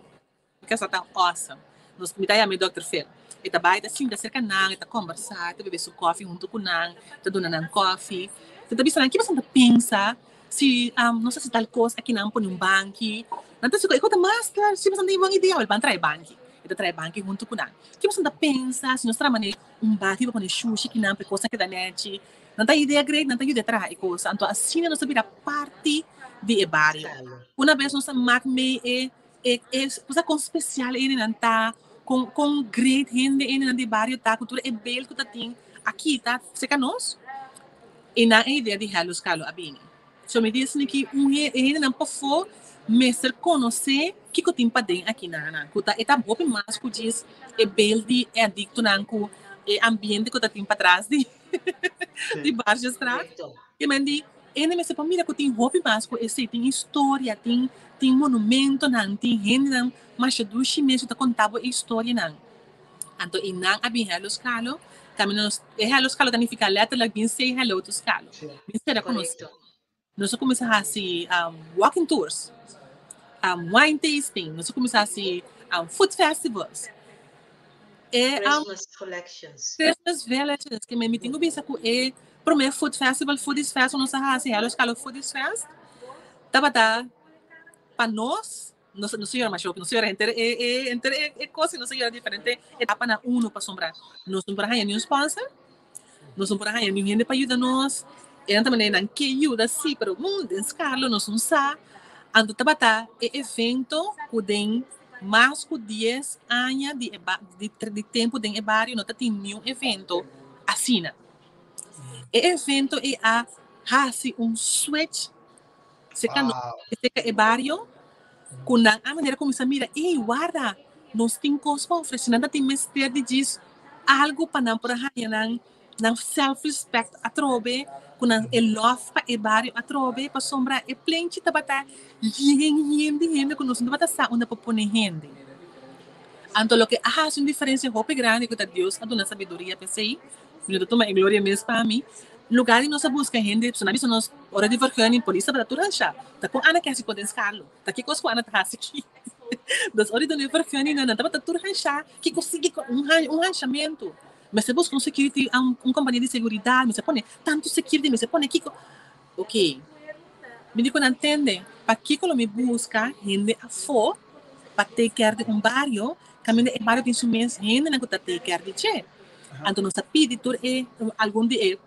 Mi kasa ta awesome. Nos, mi ta yama e Dòkter Phil. E ta bai, e ta sinta serka nan, e ta kombersá, e ta bebe su kòfi huntu ku nan, e ta duna nan kòfi. E ta bisa nan, ki boso ta pensa si nos hasi tal kos aki nan pone un banki? Nan ta bisa ku e kos ta master, si boso tin bon idea, wèl ban trae banki. E ta trae banki huntu ku nan. Ki boso ta pensa si nos traha manera un banki pa pone shushi aki nan pa e kosnan keda nèchi? Nan ta idea great, nan ta yuda traha e kos. Anto asina nos ta bira parti di e bario. Una bes nos a mak mei e E e cosa con special hendenan ta, con con great hende hendenan di bario ta, cu tur e beeld cu ta tin aki ta cerca nos. E nan e idea di Hello Scalo a bini. So mi di esaki ki un e hendenan pafó mester conoce kico tin paden aki nan nan, cu ta e ta hopi mas cu djis e beeld di e adictonan cu e ambiente cu ta tin patras di di Bargestraat. Ke men di Hende mester por mira ku tin hopi mas ku esei, tin historia, tin tin monumentonan, tin hendenan masha dushi mes ku ta konta bo e historianan. Anto i nan a bin Hello Skalo, kaminda nos, e Hello Skalo ta nifiká letterlijk bin say hello to Skalo, bin sera ku nos. Nos a kuminsá hasi walking tours, wine tasting, nos a kuminsá hasi food festivals. E, Christmas collections. Christmas villages, ke mi tin ku bisa ku e promé food festival, Foodies Fest, ku nos a hasi, Hello Skalo Foodies Fest, tabata pa nos, nos nos a yora masha hopi, nos a yora henter e e henter e e kos, nos a yora diferente etapanan uno pasobra nos no por a haña niun sponsor, nos no por a haña niun hende pa yuda nos, e nan ta manera nan ke yuda si, pero den Skalo nos no sa, anto tabata e evento ku den Mas ku dies aña di e di di tempu den e bario no ta tin niun evento asina. E evento ei a hasi un switch serka no serka e bario ku nan a manera kuminsá mira, ey warda nos tin kos pa ofresé, nan ta tin mester di djis algu pa nan por a haña nan nan self respect atrobe ku nan e love pa e bario atrobe pasobra e plenchi tabata yen yen di hende ku nos no tabata sa unda pa pone hende. Anto loke a hasi un diferensia hopi grandi ku ta Dios a duna sabiduria p'esei, mi no ta tuma e gloria mes pa mi, lugar di nos a buska hende, pasobra nan a bisa nos ora di vergunning polis tabata tur hansha, ta kon Ana ke hasi por den Skarlo? Ta ki kos ku Ana ta hasi aki? Dus ora di duna e vergunning nan tabata tur hansha, kiko sigui un un hanshamentu. Mester buska un security, un kompania di seguridat, mester pone tantu security, mester pone kiko. Ok, mi di ku nan tende, pakiko lo mi buska hende afó pa take care di un bario, kaminda e bario tin su mes hendenan ku ta take care di dje. Anto nos a pidi tur e algun di e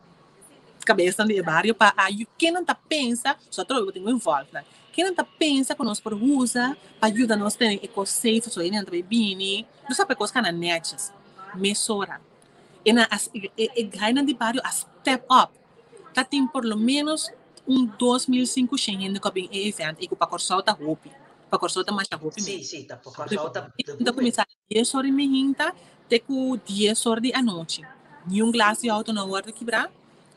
kabesnan di e bario pa a yu ken nan ta pensa, so atrobe bo tin ku involve nan, ken nan ta pensa ku nos por usa pa yuda nos tene e kos safe, so hende nan ta bai bini, nos a p'e kos kana nètjes mesora. E nan a e gainan di bario a step up. Ta tin por lo menos un 2500 hende ku a bin e event i ku pa Kòrsou ta hopi. Pa Kòrsou ta masha hopi mes. Sí, sí, ta pa Kòrsou ta Ta kuminsá 10 or di mihinta te ku 10 or di anochi. Ni un glas di outo no a wòrdu kibrá,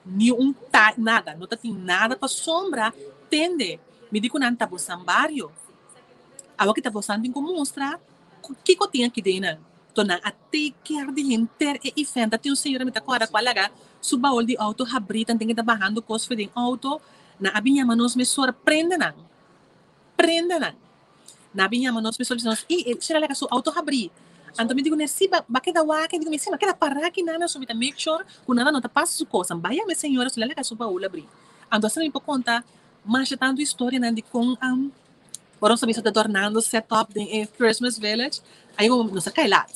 ni un ta nada. No ta tin nada pasobra tende mi di ku nan ta bosan bario. Awor ki ta bosan tin ku mustra kiko tin aki den nan. To nan a take care di henter e event. Ta tin un señora mi ta kòrda ku a laga su baul di outo habrí tanten ke ta bahando kos for den outo. Nan a bin yama nos mesora, prende nan, prende nan. Nan a bin yama nos mesora bisa nos, ey e señora laga su outo habrí. Anto mi di kuné, si ba keda wak? E di ku mi, si, m'a keda pará aki nan so mi ta make sure ku nada no ta pasa su kos. Nan bai yama e señora su laga su baul habrí. Anto asina mi por konta masha tantu historianan di kon Ora nos a bisa ta dornando set up den e Christmas Village, ahí como nos a cae laat.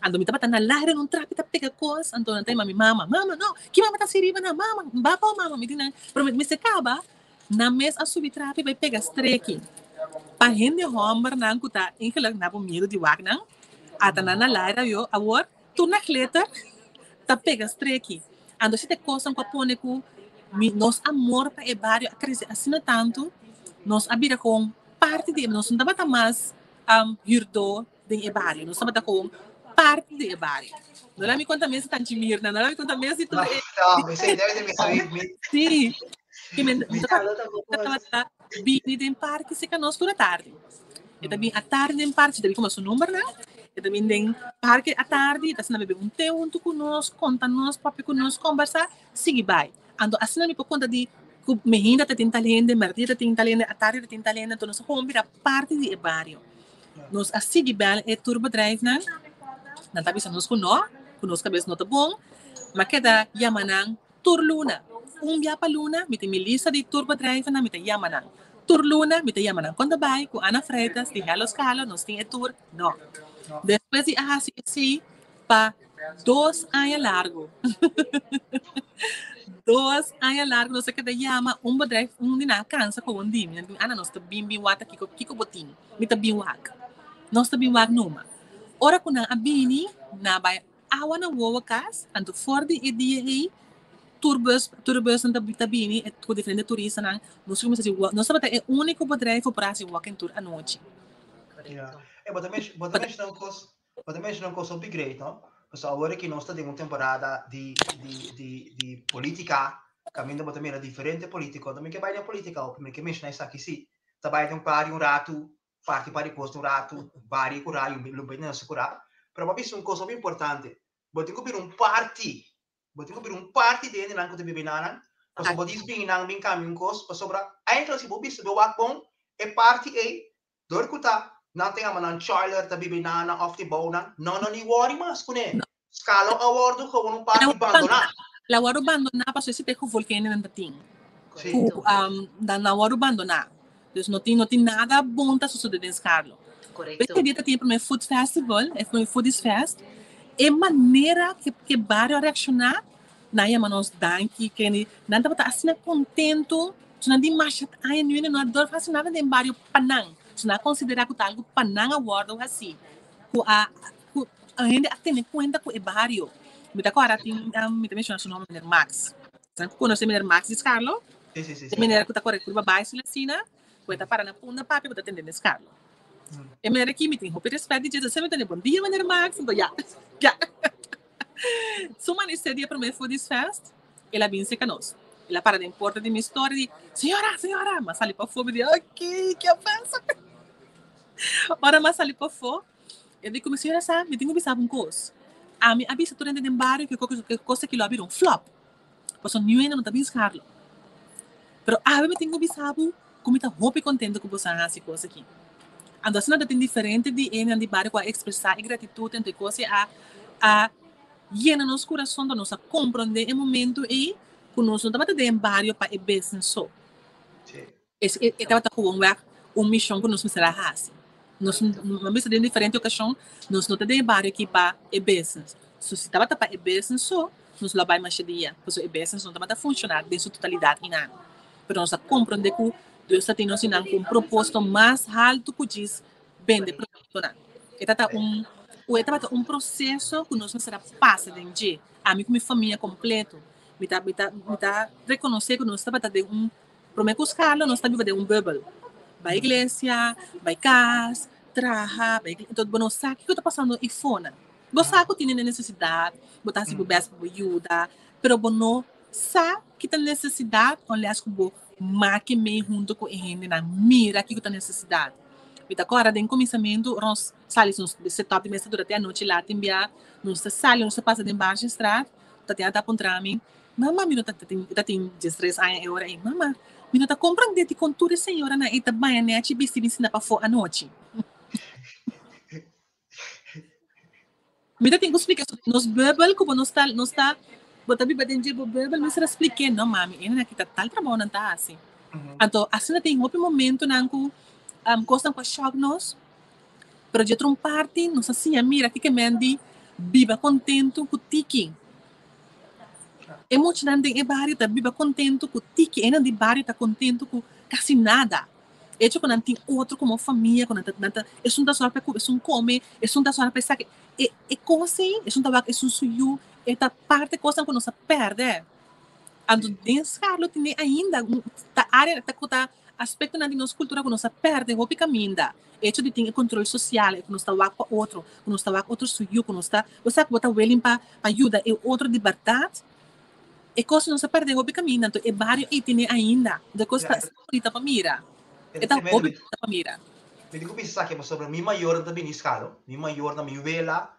Anto mi tabata na laira en un trapi ta pega cos, anto nan ta yama mi mama, mama no, ki mama ta haci riba nan, mama, ba pa mama, mi di nan, pero mi mester caba, nan mes a subi trapi bai pega streki. Pa hende hombernan cu ta eigenlijk na bo miedo di wak nan, ata nan na laira yo, awor tur na glitter ta pega streki. Anto si ta e kosnan ku a pone ku mi nos amor pa e bario a krese asina tantu, nos a bira kon parti di e, nos no tabata mas hürdó den e bario, nos tabata kon parti di e bario. No laat mi konta mes di Tanchi Mirna, no laat mi konta mes di tur e. No, mi sei debe di mi sabi mi. Sí, ke men tabata bini den parke seka nos tur atardi. E ta bin atardi den parke, si ta bin kuma su numbernan, e ta bin den parke atardi, e ta asina bebe un te huntu ku nos, konta nos, papia ku nos, kombersá, sigui bai. Anto asina mi por konta di ku mehinda ta tin tal hende, mèrdia ta tin tal hende, atardi ta tin tal hende, anto nos a komo bira parti di e bario. Nos a sigui bèl e tourbedrijfnan, nan ta bisa nos ku no, ku nos kabes no ta bon, m'a keda yama nan Tur luna, un bia pa luna, mi tin mi lista di tur bedrijvennan, mi ta yama nan. Tur luna mi ta yama nan. Kon ta bai ku Ana Freitas di Hello Scalo nos tin e tur? No. Despues di a hasi esei pa dos aña largu, dos aña largu nos a keda yama un bedrijf, un di nan a kansa ku un di mi. Nan di mi, Ana nos ta bin bin wak ta kiko, kiko bo tin? Mi ta bin wak. Nos ta bin wak numa. Ora ku nan a bini, nan a bai Awa na wowo kas, anto for di e dia ei tur bus tur busnan ta ta bini e ku diferente turistanan, nos a kuminsá hasi nos tabata e úniko bedrijf ku por a hasi walking tour anochi. Ja. E bo ta mensh bo ta menshoná un kos bo ta menshoná un kos hopi great no, pasobra awor aki nos ta den un temporada di di di di polítika kaminda bo ta mira diferente polítiko, anto mi ke bai den polítika hopi mi ke menshoná esaki si, ta bai den un par di un ratu parti pa di kos un ratu, bari ku rayu, lo bai na sekura. Pero bo a bisa un kos hopi importante, bo tin ku bira un parti, bo tin ku bira un parti di hendenan ku ta biba enanan, pasobra bo dis bin nan bin kambia un kos, pasobra eigenlijk si bo bisa bo wak bon, e parti ei, dor ku ta nan ta yama nan choiler ta biba enanan òf ta bou nan, nan no ni wòri mas kuné. Skalo a wòrdu gewoon un parti bandoná. El a wòrdu bandoná pasobra esei ta e gevoel ku hendenan ta tin. Ku nan a wòrdu bandoná. Dus no tin no tin nada bon ta sosodé den Skarlo. Korekto. P'e dia ta tin e promé food festival, e promé foodies fest. E manera ku e bario a reakshoná, nan a yama nos danki, kende nan tabata asina kontentu, so nan di masha aña nu hende no a dòrf hasi nada den bario pa nan. So nan a konsiderá ku ta algu pa nan a wòrdu hasi, ku a ku hende a tene kuenta ku e bario. Mi ta kòrda tin, mi ta menshoná su nòmber, meneer Max. Nan ku konosé meneer Max di Skarlo? Sí, sí, sí, E sí. meneer ku ta kore kurba bai asina, ku e ta para na punda papia ku ta tende den Skarlo. E meneer aki mi tin hopi respèt di dje, so semper mi ta tende bon dia meneer Max, anto ya, ya. Su manisé di e promé Foodies Fest, el a bin serka nos. El a para den porta di mi store di, Señora, señora! Mi a sali pafó, mi di, ok, ke a pasa? Ora mi a sali pafó. E di ku mi, Señora sa, mi tin ku bisa bo un kos. Ami a bisa tur hende den bario ku e kos aki lo a bira un flop. Pasobra niun hende no ta bin Skarlo. Pero awe mi tin ku bisa bo ku mi ta hopi kontento ku boso a hasi e kos aki. Anto asina ta tin diferente di e hendenan di bario ku a ekspresá e gratitut anto e kos ei a a yena nos kurason, nos a komprondé e momento ei ku nos no tabata den bario pa e business so. E tabata gewoon wèg un mishon ku nos mester a hasi. Nos a bisa den diferente okashon, nos no ta den e bario aki pa e business. So si tabata pa e business so, nos lo a bai masha dia, pasobra e business no tabata funshoná den su totalidat einan. Pero nos a komprondé ku Dios ta tin nos einan ku un propósito mas haltu ku djis bende produktonan. E tabata un e tabata un proseso ku nos mester a pasa den dje, ami ku mi famia kompleto. Mi ta mi ta mi ta rekonosé ku nos tabata den un Promé ku Scarlo nos ta biba den un bubbel. Bai iglesia, bai kas, traha, bai iglesia. Enton bo no sa kiko ta pasando ifonan. Bo sa ku tin hende nesesidat, bo ta hasi bo bèst pa bo yuda, pero bo no sa ki ta nesesidat unless ku bo make mei huntu ku e hendenan mira kiko ta nesesidat. Mi ta kòrda den kuminsamentu ora nos sali nos setup di mesa durante anochi latin bia, nos ta sali nos ta pasa den Barsjestraat, Tatiana ta puntra mi, Mama, mi no ta tin, e ta tin diestres aña e ora ei, Mama, mi no ta comprende dikon tur e señoranan ei ta baña nechi bisti bin sinta pafó anochi. Mi ta tin ku splika su nos bubbel ku bo no sta, no sta, bo ta biba den dje bo bubbel, mi mester a splik'é, no mami, e nan kita tal trabou nan ta hasi. Anto asina tin hopi momentonan ku kosnan ku a shòk nos, pero dje otro un parti nos a siña mira kiko men di biba kontentu ku tiki. E muchanan den e bario ta biba kontentu ku tiki, e nan di bario ta kontentu ku kasi nada. Echo ku nan tin otro komo famia ku nan ta nan ta esun ta sòru pa e ku esun kome, esun ta sòru pa esaki. E e kos ei, esun ta wak esun su yu, e ta parti kosnan ku nos a pèrdè. Anto den Skarlo tene ainda un ta área ta ku ta aspektonan di nos kultura ku nos a pèrdè hopi kaminda. Echo di tin e kontrol sosial, e ku nos ta wak pa otro, ku nos ta wak otro su yu, ku nos ta, bo sa ku bo ta willing pa pa yuda e otro di bèrdat. E kos nos a pèrdè hopi kaminda, anto e bario ei tene ainda. Anto e kos ta bonita pa mira. E ta hopi bonita pa mira. Mi tin ku bisa esaki pasobra mi mayornan ta bini Skalo, mi mayornan, mi wela,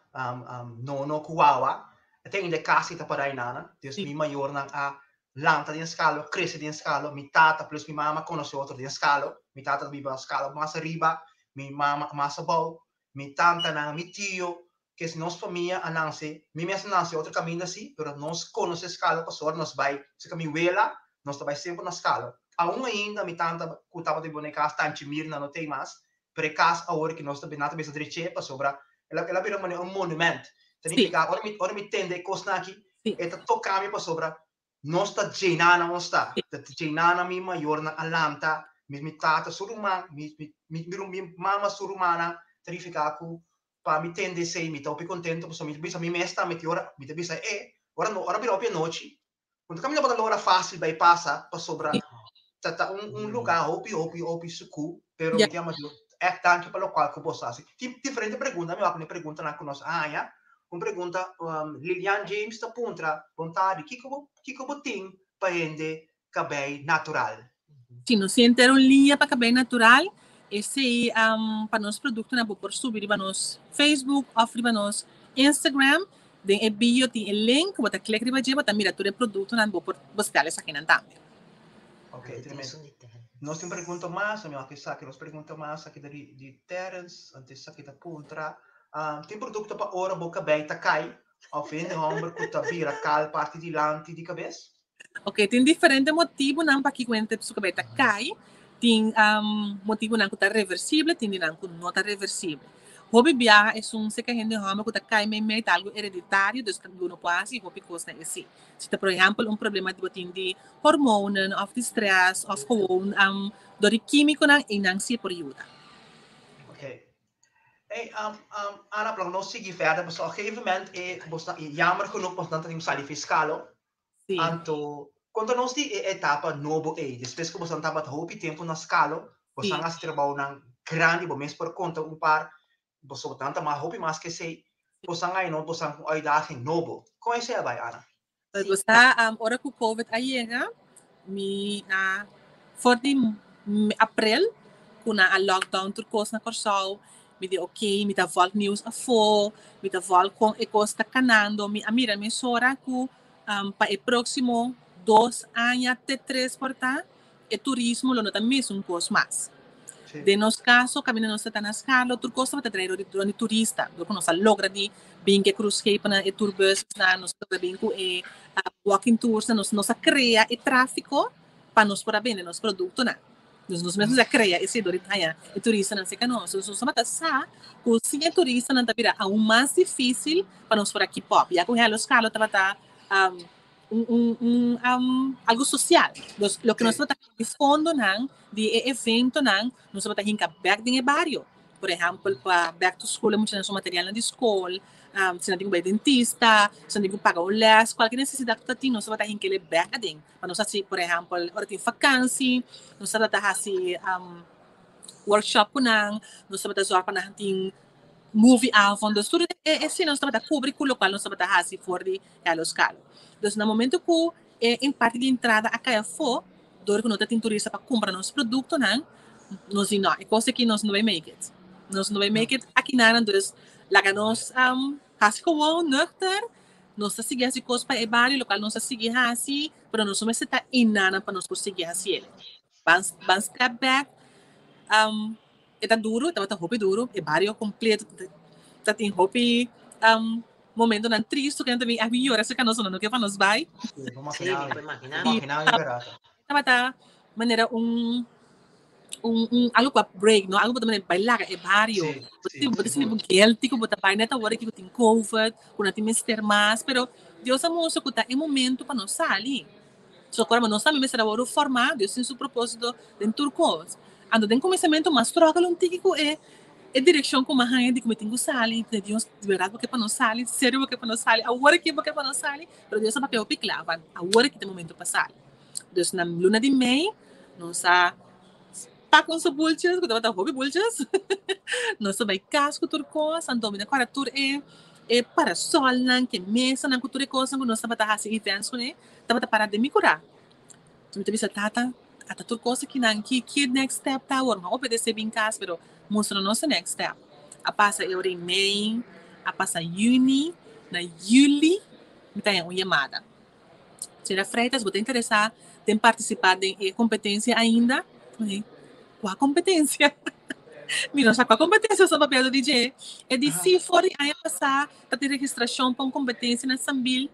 nono ku wawa, e ta ainda e kas ei ta pará einan. Dus mi mayornan a lanta den Skalo, krese den Skalo, mi tata plus mi mama konosé otro den Skalo, mi tata ta biba Skalo mas ariba, mi mama mas abou, mi tantanan, mi tio, kes nos famia a nanse, mi mes a nanse otro kaminda si, pero nos konosé Skalo pasobra nos bai serka mi wela, nos ta bai semper na Skalo. Aun ainda mi tanta ku tabata biba na e kas, Tanchi Mirna no t'ei mas, pero e kas awor ki nos ta nan ta bisa drech'é pasobra el a el a bira manera un monument. Ta nifiká ora mi ora mi tende e kosnan aki e ta toka mi pasobra nos ta djena nan nos ta. Ta djena nan mi mayornan a lanta, mi mi tata su ruman, mi mi mi mi mama su rumannan ta nifiká ku pa mi tende esei mi ta hopi kontento pasobra mi ta bisa mi mes tambe tin ora mi ta bisa e ora ora bira hopi anochi Un ta caminda bo ta logra fácil bai pasa pasobra ta ta un un lugar hopi hopi hopi sukú, pero mi ta yama Dios ègt danki pa lokual ku boso hasi. Tin diferente pregunta, mi wak pone preguntanan ku nos a haña. Un pregunta, Lilian James ta puntra, Bon tardi, kiko bo kiko bo tin pa hende kabei natural? Si nos tin henter un liña pa kabei natural, esei pa nos produktonan bo por subi riba nos Facebook òf riba nos Instagram. Den e bio tin e link, bo ta klik riba dje, bo ta mira tur e produktonan, bo por busca esakinan tambe. Ok, tremendo. Nos tin pregunta mas, mi wak esaki, nos pregunta mas aki ta di, di Terence, anto esaki ta puntra, tin produkto pa ora bo kabei ta kai òf hende hòmber ku ta bira kal parti dilanti di kabes? Ok, tin diferente motibunan pakiko hende su kabei ta kai. Tin motibunan ku ta reversible, tin dinan ku no ta reversible. Hopi biaha esun seka hende hòmber ku ta kai meimei ta algu hereditario, dus lo no por hasi hopi kos na esei. Si ta por ehèmpel un problema di bo tin di hormonen òf di strès òf gewoon dor di kímikonan, einan si e por yuda. Ok. Hey, Ana, pero nos sigui verder, pasobra op gegeven moment e bos ta jammer genoeg bos nan ta tin sali fiskalo. Sí. Anto, konta nos di e etapa nobo ei. Despues ku boso tabata hopi tempu na Skalo, boso a hasi trabounan grandi, bo mes por konta un par, boso nan ta mas hopi mas ku esei. Boso a haña boso ku un uitdaging nobo. Kon esei a bai, Ana? Bo sa, ora ku Covid a yega, mi a for di aprel ku nan a lockdown tur kos na Kòrsou. Mi di ok, mi ta volg nieuws afó, mi ta volg kon e kos ta kanando. Mi a mira mesora ku pa e próksimo 2 aña te 3 por ta, e turismo lo no ta mesun kos mas. Den nos kaso, kaminda nos ta ta na Scharloo, tur kos tabata drai rond di turista. Dor ku nos a logra di bin ku e cruiseschepennan, e tourbusnan, nos a logra bin ku e walking toursnan, nos a krea e tráfiko pa nos por a bende nos produktonan. Dus nos mes a krea esei dor di haña e turistanan serka nos. Dus nos tabata sa ku sin e turistanan ta bira aun mas difísil pa nos por a keep up. Ya ku Hello Scharloo tabata un un un um, algo social. Dus loke nos tabata di fondonan di e eventonan, nos tabata hinka bek den e bario. Por ehèmpel, pa back to school, e muchanan su materialnan di skol, si nan tin ku bai dentista, si nan tin ku paga un lès, kualke nesesidat ku ta tin, nos tabata hink'e bek aden. Pa nos hasi, por ehèmpel, ora tin fakansi, nos tabata hasi workshop ku nan, nos tabata zòrg pa nan tin movie avond. Dus tur e esei nos tabata kubri ku lokual nos tabata hasi for di Hello Scalo. Dus na momento ku e parti di entrada a kai afó, dor ku no ta tin turista pa kumpra nos produktonan, nos di no, e kos aki nos no bai make it. Nos no bai make it akinanan, dus laga nos hasi gewoon nuchter, nos ta sigui hasi kos pa e bario, lokual nos a sigui hasi, pero nos no mester ta inanan pa nos por sigui hasi el. Ban, ban step back, e ta duru, e tabata hopi duru, e bario kompleto ta tin hopi momentonan tristu ku nan ta bin a bin yora aserka nos, nan no ke pa nos bai. Sí, por imaginá mi, por imaginá mi berata. Tabata manera un un un algo ku a break, no? Algo ku ta manera bai laga e bario. Sí, Bo sí, tin bo ta sinti sigur. bo guilty ku bo ta bai net awor aki ku tin covid, ku no tin mester mas, pero Dios a mustra ku ta e momento pa nos sali. So kora nos tambe mester a wòrdu formá, Dios tin su propósito den tur kos. Anto den kuminsamentu mas struggle un tiki ku e e direkshon ku mi a haña di ku mi tin ku sali, di Dios di bèrdat bo ke pa nos sali, serio bo ke pa nos sali, awor aki bo ke pa nos sali, pero Dios a papia hopi kla, van awor aki ta e momento pa sali. Dus na luna di mei nos a pak nos bultjes, ku tabata hopi bultjes, nos a bai kas ku tur kos, anto mi ta kòrda tur e e parasolnan, ku e mesanan, ku tur e kosnan ku nos tabata hasi events kuné. Tabata para den mi kurá. Mi ta bisa, Tata, ata tur kos akinan, ki ki e next step ta awor? Mi a obedesé bin kas, pero mustra nos e next step. A pasa e ora i mei, a pasa yüni, na yüli mi ta haña un yamada. Señora Freitas, bo ta interesá den partisipá den e kompetensia ainda? Mi di, Kua kompetensia? Mi no sa kua kompetensia bo sta papiando di dje. E di, Sí, for di aña pasá ta tin registrashon pa un kompetensia na Sambil.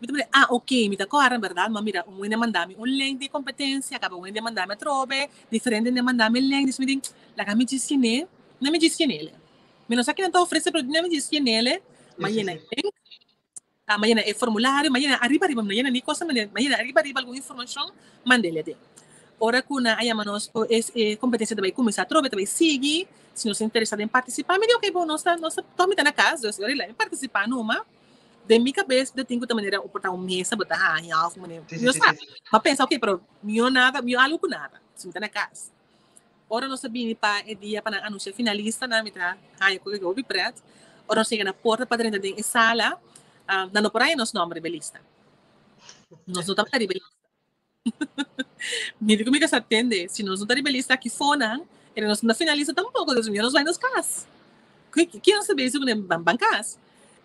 Mi ta mira, ah, ok, mi ta kòrda, bèrdat? Ma mira, un hende a manda mi un link di kompetensia, kaba un hende a manda mi atrobe, diferente hende a manda mi link, dus mi di, laga mi djis kin'é, na mi djis kin'é. Mi no sa kinan ta ofresé, pero na mi djis kin'é, m'a yena e link, m'a yena e formulario, m'a yena ariba ariba, mi no yena ni cosa, m'a yena ariba ariba algun informashon, mand'é aden. Ora ku nan a yama nos ku e kompetensia ta bai kuminsá atrobe, ta bai sigui, si nos ta interesá den partisipá, mi di, ok, bon, nos ta, nos ta, tòg mi ta na kas, dus ora mi partisipá numa. Den mi cabes de tin cu ta manera o por ta un mesa bo ta haña of manera Sí, sí, yo sí, sa sí. ma pensa ok pero mihor nada mihor algo cu nada si mi ta na cas ora nos a bini pa e dia pa nan anuncia finalistanan mi ta haña cu e hopi pret ora nos yega na porta pa drenta den e sala nan no por haña nos nomber riba e lista nos no tabata riba e lista. Mi di ku mi kasa tende, si nos no ta riba e lista aki fonan, e nos no ta finalista tampoko, dus mihor nos bai nos kas. Ki nos ta bezi ku nan ban kas?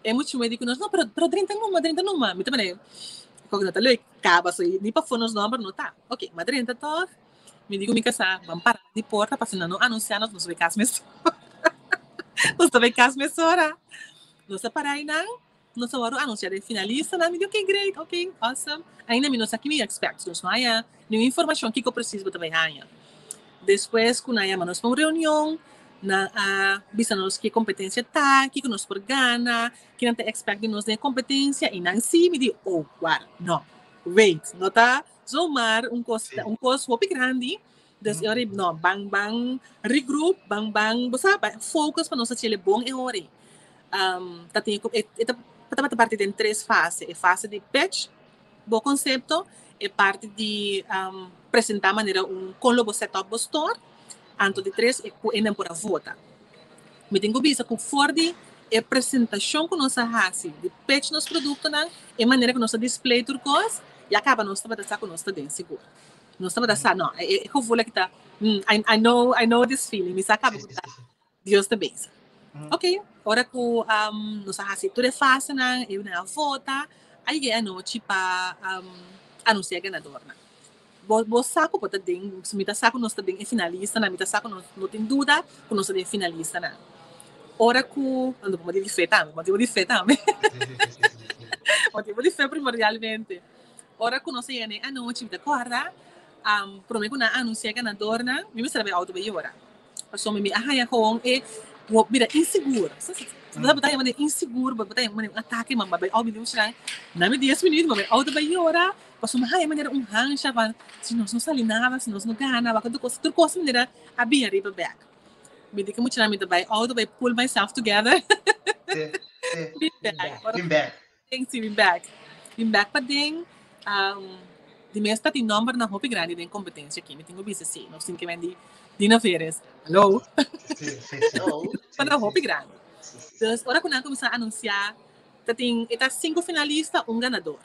E muchu me di ku nos, no, pero pero drenta numa, drenta numa. Mi ta mane, kok no ta leuk, kaba so ni pafó nos nòmber no ta. Ok, m'a drenta tòg, mi di ku mi kasa, ban para di porta pasobra nan no anunsiá nos, nos bai kas mesora. Nos ta bai kas mesora. Nos a para einan. Nos a wòrdu anunsiá den finalistanan. Mi di, ok, great, ok, awesome. Ainda mi no sa ki mi expect. Nos no haya niun informashon kiko presis bo ta bai haña. Despues ku nan a yama nos pa un reunion, nan a bisa nos ke kompetensia ta, kiko nos por gana, ki nan ta expect di nos den e kompetensia. I nan si, mi di, oh, wara, no, wait, no ta zomaar un kos, un kos hopi grandi. Dus e ora ei, no, ban, ban regroup, ban, ban, bo sa, ban focus pa nos haci el bon e ora ei. Um, ta tin, e, e ta, tabata parti den tres fase. E fase di pitch, bo concepto, e parti di um, presenta manera un con lo bo set up bo store, anto di tres e cu e por a vota. Mi tin cu bisa cu for di e presentacion cu nos a haci, di pitch nos productonan, e manera cu nos a display tur cos, ya caba nos tabata sa cu nos ta den sigur. Nos tabata sa, no, e gevoel aki ta, I know, I know this feeling, mi sa caba cu ta. Dios ta bezig. Ok, ora ku nos a hasi tur e fasenan, e nan a vota, a yega e anochi pa anunsia e ganadornan. Bo bo sa ku bo ta den, mi ta sa ku nos ta den e finalistanan, mi ta sa ku nos no tin duda ku nos ta den e finalistanan. Ora ku, no por motibu di fe tambe, motibu di fe tambe. Motibu di fe primordialmente. Ora ku nos a yega den e anochi, mi ta kòrda, promé ku nan a anunsia e ganadornan, mi mester a bai outo bai yora. Pasobra mi a haña gewoon e bo bira insigur. Bo ta haña manera insigur, bo ta haña manera un atake, ma bai auto mi na mi dies minuut, ma bai auto bai yora, pasobra mi haña manera un hansha van si nos no sali nada, si nos no gana, wak tur kos, tur kos manera a bin ariba bek. Mi di ku muchanan mi ta bai auto bai pull myself together. Bin bek. Bin bek. Si, bin bek. Bin bek paden, di mes ta tin nombernan hopi grandi den competencia aki. Mi tin cu bisa si, nos tin ke men di Dina Veres. Hallo. Si, si, si. Nombernan hopi grandi. Dus ora cu nan cuminsa anuncia, ta tin, e ta cinco finalista, un ganador.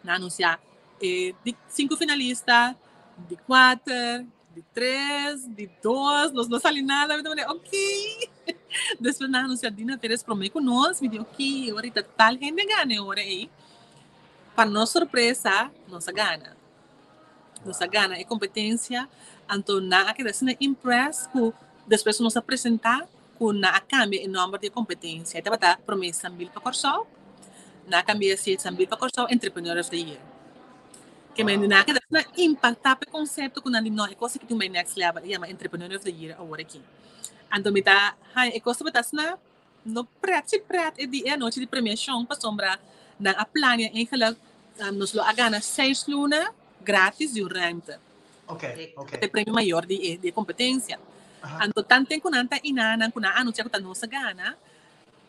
Nan anuncia e di cinco finalista, di cuater, Di tres, di dos, nos no sali nada, mi ta mane, ok. Despues nan anuncia Dina Perez prome cu nos, mi di, ok, ahorita tal hende gana e ora ey. Pa nos sorpresa, nos a gana. Nos a gana e competencia, anto nan a keda asina impressed cu despues nos a presenta cu nan a cambia e nomber di e competencia. E tabata prome Sambil pa Corsou, nan a cambia si Sambil pa Corsou Entrepreneur of the Year. Ke men nan a keda asina impacta pa e concepto cu nan di no, e cos aki tin bay next level, e yama Entrepreneur of the Year awor aki. Anto mi ta haña e cos tabata asina no pret si pret e di e anochi di premiacion pasobra nan a plania eigenlijk nos lo a gana seis luna gratis di un ruimte. Ok, ok. E premio mayor di e di e competencia. Anto tanten cu nan ta inanan cu nan a anuncia cu ta nos a gana,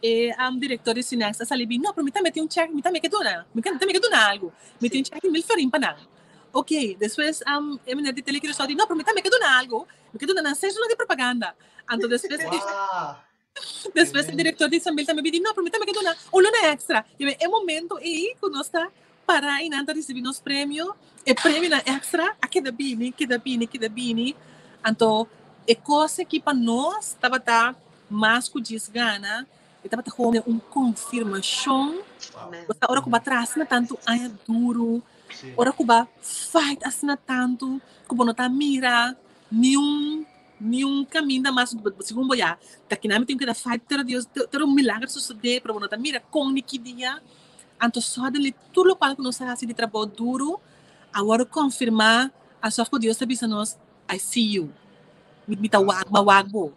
E director di Cinex a sali bin, no, pero mi tambe tin un check, mi tambe ke duna, mi tambe ke duna algu. Mi tin un check di mil florin pa nan. Ok, despues e meneer di Tele Curaçao di, no, pero mi tambe ke duna algu, mi ke duna nan seis luna di propaganda. Anto despues despues e director di Sambil tambe bin di, no, pero mi tambe ke duna un luna extra. I e momento ei ku nos ta para i nan ta risibi nos premio, e premionan extra a keda bini, keda bini, keda bini. Anto e kos aki pa nos tabata mas ku djis gana, e tabata gewoon un konfirmashon. Bo sa ora ku bo a traha asina tantu aña duru, ora ku bo a fight asina tantu ku bo no ta mira niun niun kaminda mas, segun bo ya ta kinan mi tin ku keda fight pero Dios, pero un milager sosodé pero bo no ta mira kon ni ki dia. Anto suddenly tur lokual ku nos a hasi di trabou duru a wòrdu konfirmá asof ku Dios ta bisa nos, I see you. Mi mi ta wak, mi a wak bo.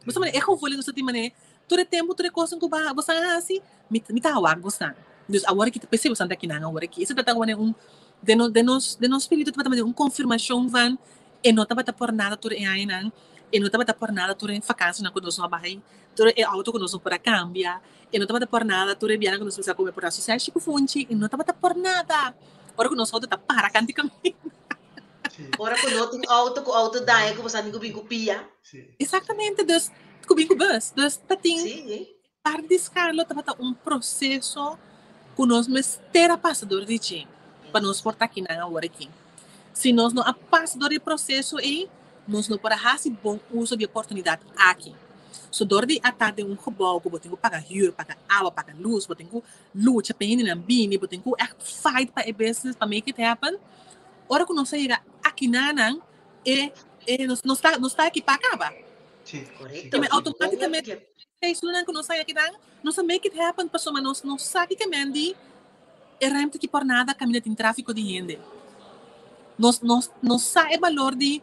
Bo sa manera e gevoel nos ta tin manera tur e tempu tur e kosnan ku bo a bosan a hasi mi mi ta wak bosan. Dus awor aki ta p'esei bosan ta akinan awor aki. Esei ta manera un den nos den nos den nos spiritu tabata manera un konfirmashon van e no tabata por nada tur e añanan, e no tabata por nada tur e fakansinan ku nos no a bai, tur e outo ku nos no por a kambia. E no tabata por nada, tur e bianan ku nos kuminsá kome por su seshi ku funchi, e no tabata por nada. Ora ku nos outo ta para kanti kaminda. Ora ku no tin outo, ku outo daña, ku bo sa tin ku bin ku pia. Exactamente, dus ku bin ku bus. Dus ta tin parti di Scarlett tabata un proseso ku nos mester a pasa dor di dje pa nos por ta akinan awor aki. Si nos no a pasa dor di e proseso ei, nos no por a hasi bon uso di e oportunidat aki. So dor di a ta den un gebou ku bo tin ku paga huur, paga awa, paga lus, bo tin ku lucha pa e hendenan bini, bo tin ku ègt fight pa e business pa make it happen. Ora ku nos a yega akinanan e e nos nos ta nos ta aki pa kaba. Korekto. I outomátikamente seis lunanan ku nos a yega akinan nos a make it happen pasobra nos no sa kiko men di e ruimte ki por nada kaminda tin tráfiko di hende. Nos nos nos sa e balor di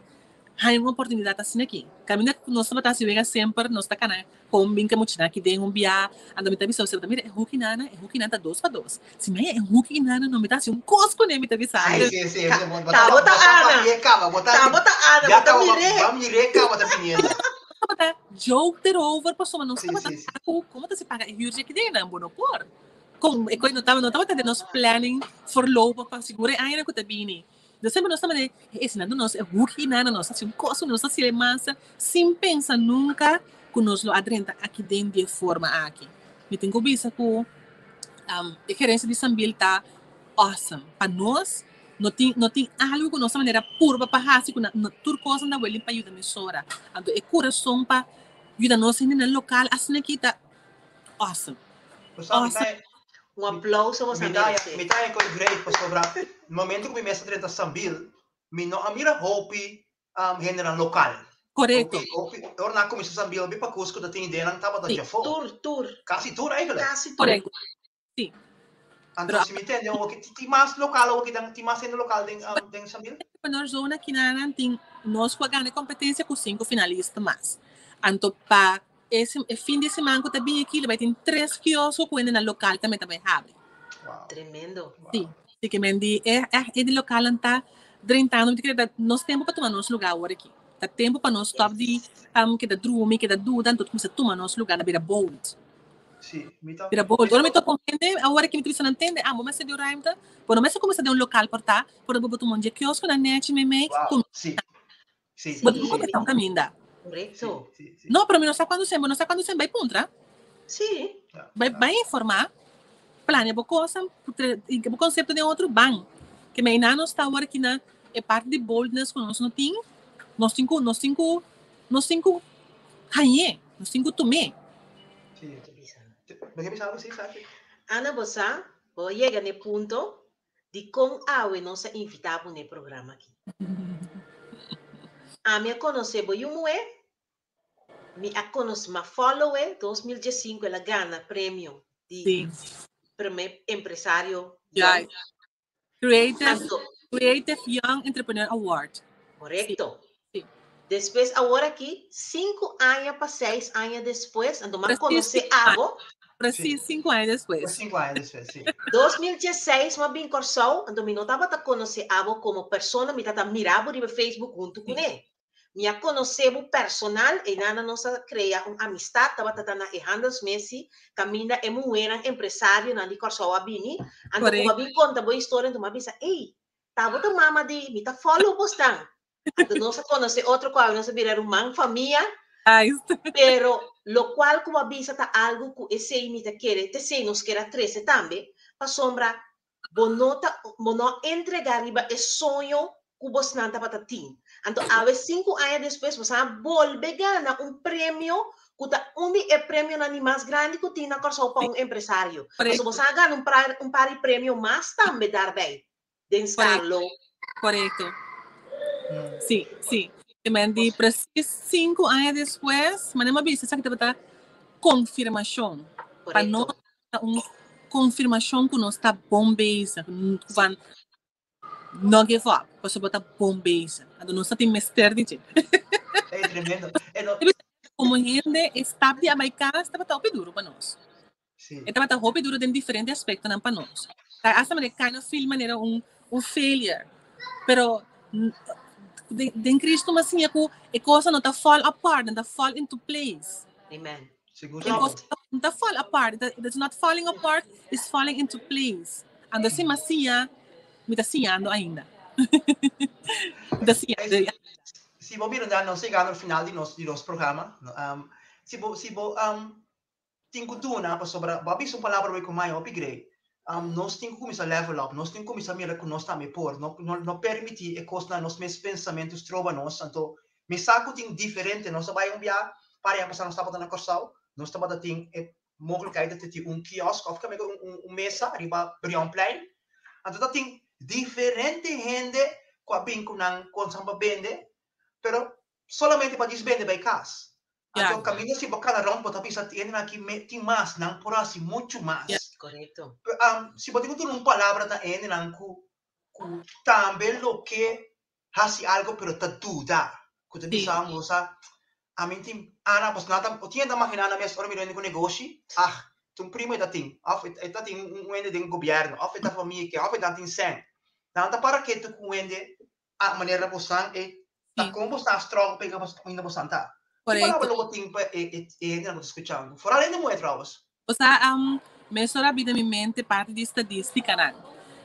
Haña un oportunidat asina aki. Kaminda ku nos tabata hasi wega semper, nos ta kana kon bin ke muchanan aki den un bia. Anto mi ta bisa osei, mira e huki nana, e huki nan ta dos pa dos. Si mi haña e huki nana no mi ta hasi un kos kuné, mi ta bisa. Ai, si, si, Ta bo ta Ana. Ta bo ta Ana, bo ta mir'é. Bo ta mir'é kaba ta biniendo. Nos tabata joke erover pasobra nos tabata sa ku komo ta si paga e huur aki den nan, bo no por. Kon e kos no tabata den nos planning voorlopig pa sigur e añanan ku ta bini. Nos semper nos ta mane, e esnan nos e huki nan nos hasi un kos nos hasi e masa sin pensa nunka ku nos lo a drenta aki den di e forma aki. Mi tin ku bisa ku e gerensia di Sambil ta awesome. Pa nos no tin no tin algu ku nos ta manera purba pa hasi ku nan tur kos nan ta willing pa yuda mesora. Anto e kurason pa. yuda nos hendenan lokal asina aki ta awesome. Awesome. Un aplauso boso a merece. Mi ta encoy great pasobra momento cu mi mes a drenta Sambil mi no a mira hopi hendenan local. Correcto. Hopi, hopi, ora nan a cuminsa Sambil hopi pacus cu ta tin ideanan tabata djafó. Tur, tur. Casi tur eigenlijk. Casi tur. Correcto. Sí. Anto si mi tende awor ki tin mas local awor ki tin mas hende local den den Sambil? Entrepreneur Zone kinanan tin nos ku a gana e kompetensia ku sinku finalista mas. Anto pa e e fin di siman ku ta bin aki lo bai tin tres kiosko ku hendenan lokal tambe ta bai habri. Wow. Tremendo. Sí. Si ke men di e e di lokalnan ta drentando mi ta kere ta nos tempu pa tuma nos luga awor aki. Ta tempu pa nos stop di keda drumi, keda duda, anto kuminsa tuma nos luga na bira bold. Sí, mi ta. Mira, bo, ora mi topa un hende, awor ki mi ta bisa nan tende, ah, bo mester di un ruimte, bo no mester kuminsá den un lokal por ta, pero bo por tuma un dje kiosko na nechi meimei, Wow, kuminsá. sí. Sí, Bo sí, tin ku sí. kuminsá un kaminda. Korekto. Sí, sí, sí. No, pero mi no sa kuantu sen, bo no sa kuantu sen, bai puntra. Sí. Ja, Bai, ja. bai informá, plania bo kosa, hinka bo konsepto den otro, ban. Ke mei nan nos ta awor aki na e parti di boldness ku nos no tin, nos tin ku, nos tin ku, nos tin ku hañ'é, nos tin ku tum'é. Sí. Bo ke bisa algo? Sí, Sachi. Ana, bo sa, bo a yega n'e punto di kon awe nos a invitá bo n'e programa aki. Ami a konosé bo yu muhé, mi a konosé, m'a follow e, 2015 el a gana premio di promé empresario young. Creative, Anto, Creative Young Entrepreneur Award. Correcto. Sí. Despues awor aki, sinku aña pa seis aña despues, anto m'a Precies konosé sinku aña. abo. Precies Sí. sinku aña despues. 5 aña despues, sí. 2016 m'a bin Kòrsou, anto mi no tabata konosé abo komo persona, mi tabata mira bo riba Facebook huntu kuné. Mi a konosé bo personal, einan nos a krea un amistat, tabata ta na e Handelsmessi, kaminda e muhernan empresarionan di Kòrsou a bini. Anto ku bo a bin konta bo historia, anto mi a bisa, ey, ta bo ta mama di, mi ta follow bosnan. Anto nos a konosé otro ku awe nos a bira ruman, famia. Pero lokual ku bo a bisa ta algu ku esei mi ta kere, t'esei nos ker a trese tambe, pasobra Bo no ta, bo no a entrega riba e soño ku bosnan tabata tin. Anto awe sinku aña despues bosan a bolbe gana un premio ku ta un di e premionan di mas grandi ku tin na Kòrsou pa un empresario. Pasobra bosan a gana un par, un par di premio mas tambe daarbij den Skarlo. Korekto. Sí, sí. Te men di precies sinku aña despues, manera mi a bisa esaki tabata konfirmashon. Pa nos ta un konfirmashon ku nos ta bon bezig, ku van no give up, pasobra bo ta bon bezig. Anto nos ta tin mester di dje. Ey, tremendo. E no... Komo hende, e stap di a bai kas tabata hopi duru pa nos. Sí. E tabata hopi duru den diferente aspektonan pa nos. Ta hasta manera kind of feel manera un un failure. Pero den, den Cristo m'a siña ku e cosa no ta fall apart, nan ta fall into place. Amen. Sigur, E cos sigur. no ta fall apart, it's not falling apart, it's falling into place. Anto si m'a siña, mi ta siñando ainda. Mi ta siñando. Ey, si bo mira nos yegando al final di nos, di nos programa, si bo, si bo tin ku duna pasobra bo a bisa un palabra hopi ku mai hopi grei. Nos tin ku kuminsá level up, nos tin ku kuminsá mira ku nos tambe por, no no no permití e kosnan nos mes pensamentu stroba nos. Anto mi sa ku tin diferente, nos a bai un bia par aña pasá nos tabata na Kòrsou, nos tabata tin e mogelijkheid di tin un kiosk òf kamiga un un mesa riba Brionplein. Anto ta tin diferente hende ku a bin ku nan kosnan pa bende, pero solamente pa djis bende bai kas. Anto kaminda si bo kana rond bo ta bisa e hendenan aki me tin mas, nan por hasi muchu mas. Korekto. Si bo tin ku duna un palabra na e hendenan ku ku tambe lo ke hasi algo pero ta duda, ku ta bisa bo sa ami tin ana pasobra nan ta tin hende ta magina nan mes ora mi hende ku negoshi, ah ta un primo e ta tin òf e ta tin un hende den gobièrnu òf e ta famia ke òf e ta tin sèn. Nan ta para ketu ku un hende a manera bosan e ta kon bosan a struggle pa yega kaminda bosan ta. Ki palabra lo bo tin pa e hendenan ku ta skuchando? Foral hende muhé trouwens. Osea, mesora a bida mi mente parti di stadistikanan.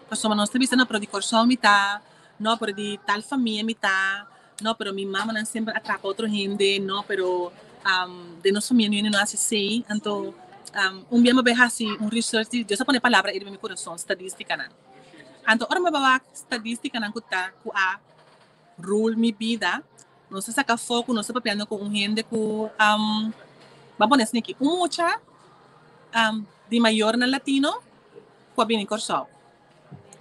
Pasobra nos ta bisa, no, pero di Kòrsou mi ta, no, pero di tal famia mi ta, no, pero mi mamanan semper a trapa otro hende, no, pero den nos famia niun hende no hasi esei. Anto, un bia mi a bai hasi un research di, Dios a pone e palabra ei riba mi kurason, stadistikanan. Anto ora mi a wak stadistikanan ku ta ku a rule mi bida, nos a saka afó ku nos ta papiando ku un hende ku Ban pone asina aki, un mucha di mayornan latino ku a bini Kòrsou.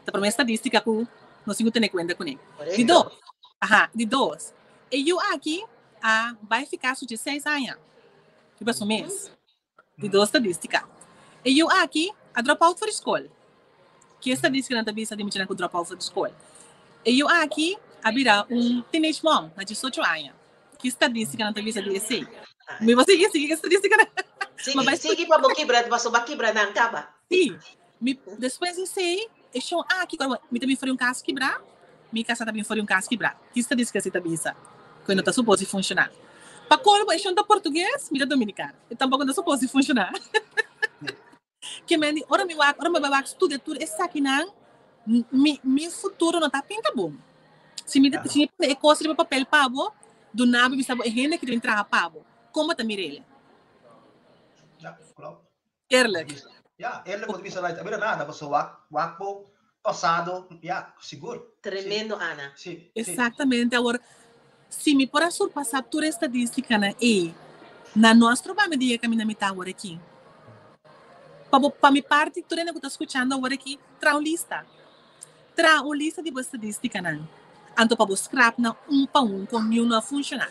Ta promé estadístika ku nos tin ku tene kuenta kuné. Di dos, aha, di dos, e yu aki a bai fika su dieseis aña riba su mes. Di dos estadístika. E yu aki a drop out for di skol. Ki estadístikanan ta bisa di muchanan ku drop out for di skol? E yu aki a bira un teenage mom na diesocho aña. Ki estadístikanan ta bisa di esei? Mi bo sigui sigui ki estadístikanan. Sigui, sigui pa bo kibra, pasobra bo a kibra nan kaba. Sí. Mi, despues di esei, e shon aki, ora mi ta bin for di un kas kibrá, mi kasá ta bin for di un kas kibrá. Ki stadístika si ta bisa ku e no ta supos di funshoná? Pa kolmo, e shon ta portugues, mi ta dominikano. E tampoko no ta supos di funshoná. Ke men di, ora mi wak, ora mi bai wak studia tur esakinan, mi, mi futuro no ta pinta bon. Si mi, si mi pone e kos riba papel pa bo, duna bo bisa bo e hende ki ta bin traha pa bo, kon bo ta mir'el? Ja, klopt. Eerlijk. Ja, eerlijk bo ta bisa right. A bira nada, paso wak, wak bo pasado, ja, sigur. Tremendo, Ana. Si, si. Exactamente. Awor, si mi por a surpasa tur e estadístikanan ei, na no a stroba mi di e kaminda mi ta awor aki. Pa bo, pa mi parti, tur hende ku ta skuchando awor aki, traha un lista. Traha un lista di bo estadístikanan. Anto pa bo skrap nan un pa un kon niun no a funshoná.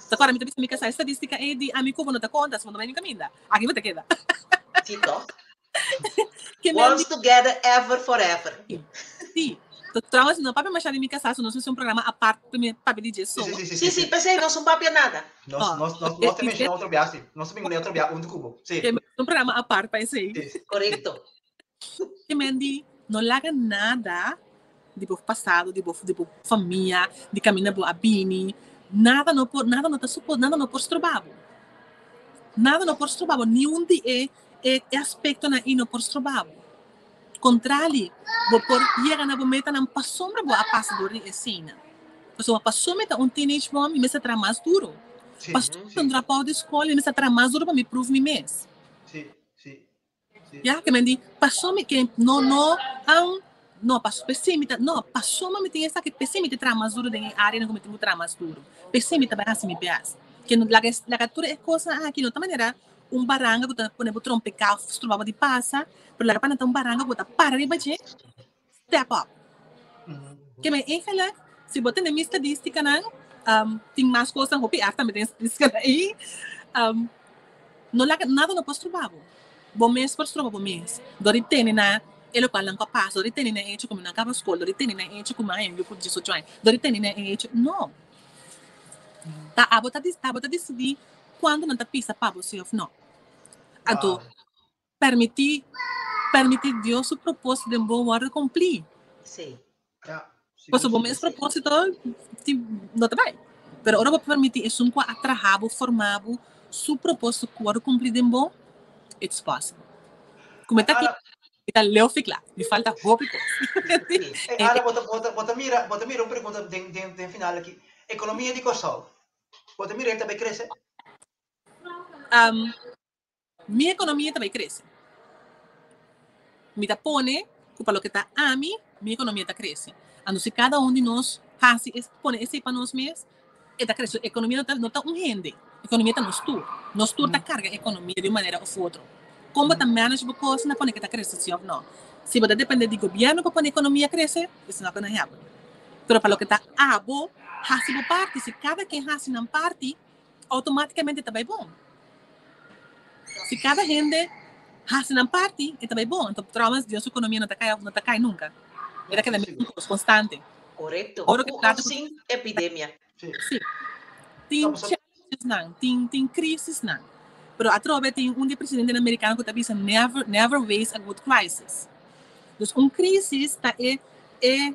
Ta kòrda mi ta bisa mi kasá e estadístika ei di ami ku bo no ta konta, si bo no bai niun kaminda. Aki bo ta keda. Sí, toch? Once together, ever forever. Sí. Trouwens, no papia masha di mi kasá, so nos mester un programa apart pa mi papia di dje so. Sí, sí, sí. Sí, sí, p'esei nos no papia nada. Nos, nos, nos, nos ta menciona otro bia, sí. Nos ta bin otro bia un cubo. Sí. Un programa apart pa esei. Sí. Correcto. Ke men di no laga nada di bo pasado, di bo di bo famia, di kaminda bo a bini, nada no por nada no ta supo nada no por stroba bo. Nada no por stroba bo, niun di e e aspektonan ei no por stroba bo. Kontrali, bo por yega na bo metanan pasobra bo a pasa dor di eseinan. Pasobra pasobra mi ta un teenage mom mi mester traha mas duro. Pasobra mi ta un dropout di skol mi mester traha mas duro pa mi prove mi mes. Ya, ke men di, paso mi ke no no um, no paso p'esei mi ta no paso mi tin esaki p'esei mi ta traha mas duro den e áreanan ku mi tin ku traha mas duro. P'esei mi ta bai hasi mi bèst. Ke no laga laga tur e kosnan aki no ta manera un baranga ku ta pone bo trompeká òf stroba bo di pasa, pero laga pa nan ta un baranga ku bo ta para riba dje, step up. Ke men eigenlijk, si bo tene mi stadístikanan, um, tin mas kosnan hopi erg tambe den stadístikanan ei, um, no laga nada no por stroba bo. Bo mes por stroba bo mes dor di tene na e lokualnan ku a pasa, dor di tene na e hecho ku mi no a kaba skol, dor di tene na e hecho ku mi a haña yu ku diesocho aña, dor di tene na e hecho, no. Ta abo ta abo ta disidí kuantu nan ta pisa pa bo si òf no. Anto, Permití, permití Dios su propósito den bo wòrdu kumplí. Sí. Ja, sigur, Pasobra bo sigur. mes propósito ti, no ta bai. Pero ora bo permití esun ku a traha bo, forma bo, su propósito ku wòrdu kumplí den bo, it's possible. Ku mi ta Ana, mi ta leu fi kla, mi falta hopi kos. Sí. eh, Ana, bo ta, bo ta, bo ta mira, bo ta mira un pregunta den, den, den final aki. Ekonomia di Kòrsou, bo ta mira e ta bai krese? Um, Mi ekonomia ta bai krese. Mi ta pone ku pa loke ta ami, mi ekonomia ta krese. Anto si kada un di nos hasi es, pone esei pa nos mes, e ta krese. Ekonomia no ta, no ta un hende. Ekonomia ta nos tur. Nos tur ta karga ekonomia di un manera òf otro. Kon bo ta manage bo kos na pone ke ta krese si òf no. Si bo ta depende di gobièrnu pa pone ekonomia krese, it's not gonna happen. Pero pa loke ta abo, hasi bo parti. Si kada ken hasi nan parti, automáticamente ta bai bon. Si cada hende haci nan parti, e ta bai bon. Anto trouwens, Dios su economia no ta cai, no ta cai nunca. E ta keda mesmo cos, constante. Correcto. Oro que Cu plata of sin epidemia. Sí. Sí. Tin No, pasobra- challenges nan, tin, tin crisis nan. Pero atrobe tin un di e presidentenan americano cu ta bisa never, never waste a good crisis. Dus un crisis ta e, e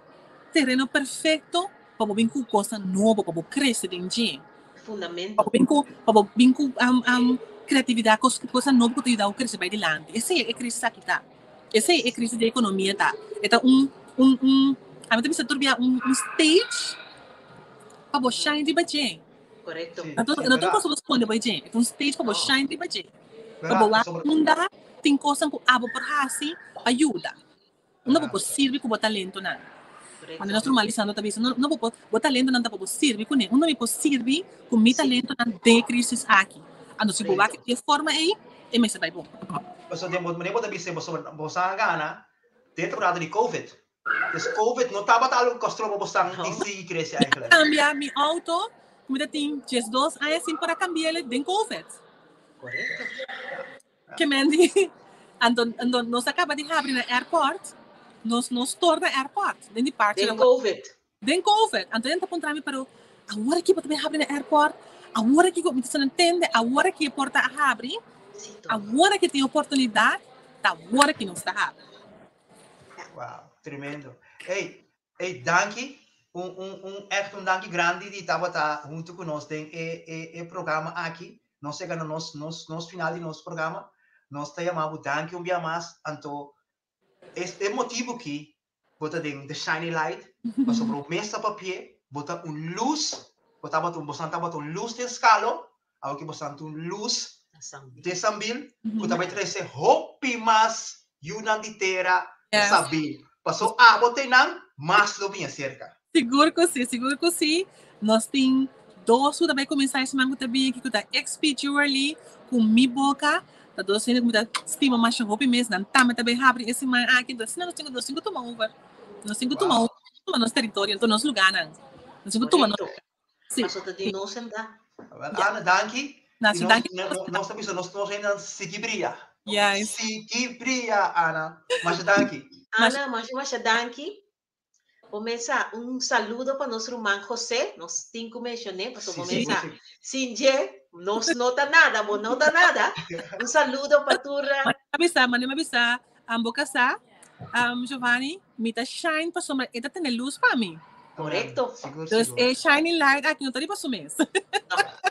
tereno perfecto pa bo bin ku kosnan nobo, pa bo krese den dje. Fundamento. Pa bo bin ku, pa bo bin ku um, um, kreatividat, kos, kosnan nobo ku ta yuda bo krese bai dilanti. Esei e krisis aki ta. Esei e krisis di ekonomia ta. E ta un, un, un, ami ta bisa tur bia un, un stage pa bo shine riba dje. Korekto. Sí, Anto, sí, no ta un verdad. kos pa bo skonde bai dje. E ta un stage pa bo No. shine riba dje. Pa Verdad, bo wak pasobra- unda tin kosnan ku abo por hasi pa yuda. Unda bo por sirbi ku bo talentonan? Cuando nos normalisando ta bisa, no, no bo por, bo talentonan ta pa bo sirbi kuné. Unda mi por sirbi ku mi talentonan den e crisis aki? Anto si bo wak e forma ei, e mester bai bon. Pasobra den bo manera bo ta bisa bo bo a gana den temporada di Covid. Dus Covid no tabata algo ku a stroba bosan di sigui krese eigenlijk. Kambia mi auto ku mi ta tin 12 aña sin por a kambi'el den Covid. Korekto. Ke men di, anto, anto nos a kaba di habri na airport, nos no store na airport, den departure. Den Covid. Den Covid. Anto nan ta puntra mi, pero awor aki bo ta bin habri na airport? Awor aki mi ta sa tende, awor aki e porta a habri, awor aki tin oportunidad, ta awor aki nos ta habri. Wow, tremendo. Hey, hey, danki. Un, un, un, echt un danki grandi di tabata hunto ku nos den e, e, e programa aki. Nos yega na nos, nos, nos final di nos programa. Nos ta yama bo danki un bia mas. Anto, es, e motibo ki bo ta den The Shining Light, pasobra bo mes ta papia, bo ta un luz, bo tabata un, bosan tabata un luz den Skalo, Awo ki bosan ta un lus den Sambil ku ta bai trese hopi mas yunan di tera Sambil. Paso abo te nan, mas lo bini aserka. Sigur ku si, sigur ku si. Nos tin dos ku ta bai kuminsá e siman ku ta bini aki ku ta XP Jewelry ku Mi Boka. Ta dos hende ku mi ta stima masha hopi mes. Nan tambe ta bai habri e siman aki. Entonces asina nos tin ku nos tin ku tuma over. Nos tin ku tuma over, tuma nos teritorio, nos lugánan. Nos tin ku tuma nos. Sí. Paso ta di nos en da. Wel, Ana, danki. Nacho, nos, danki. Nos ta bisa nos nos hendenan sigui bria. Yes. Sigui bria, Ana. Masha danki. Ana, masha masha danki. Comenzá un saludo pa nos ruman José, nos tin ku menshoné, paso Sí, sí, comenzá sí. sin dje nos no ta nada, bo no ta nada. Un saludo pa tur. Mane m'a bisa, mane m'a bisa, bo kasá, Giovanni, mi ta shine pasobra e ta tene luz pa mi. Correcto. Sigur, Dus sigur. e shining light aki no ta riba su mes.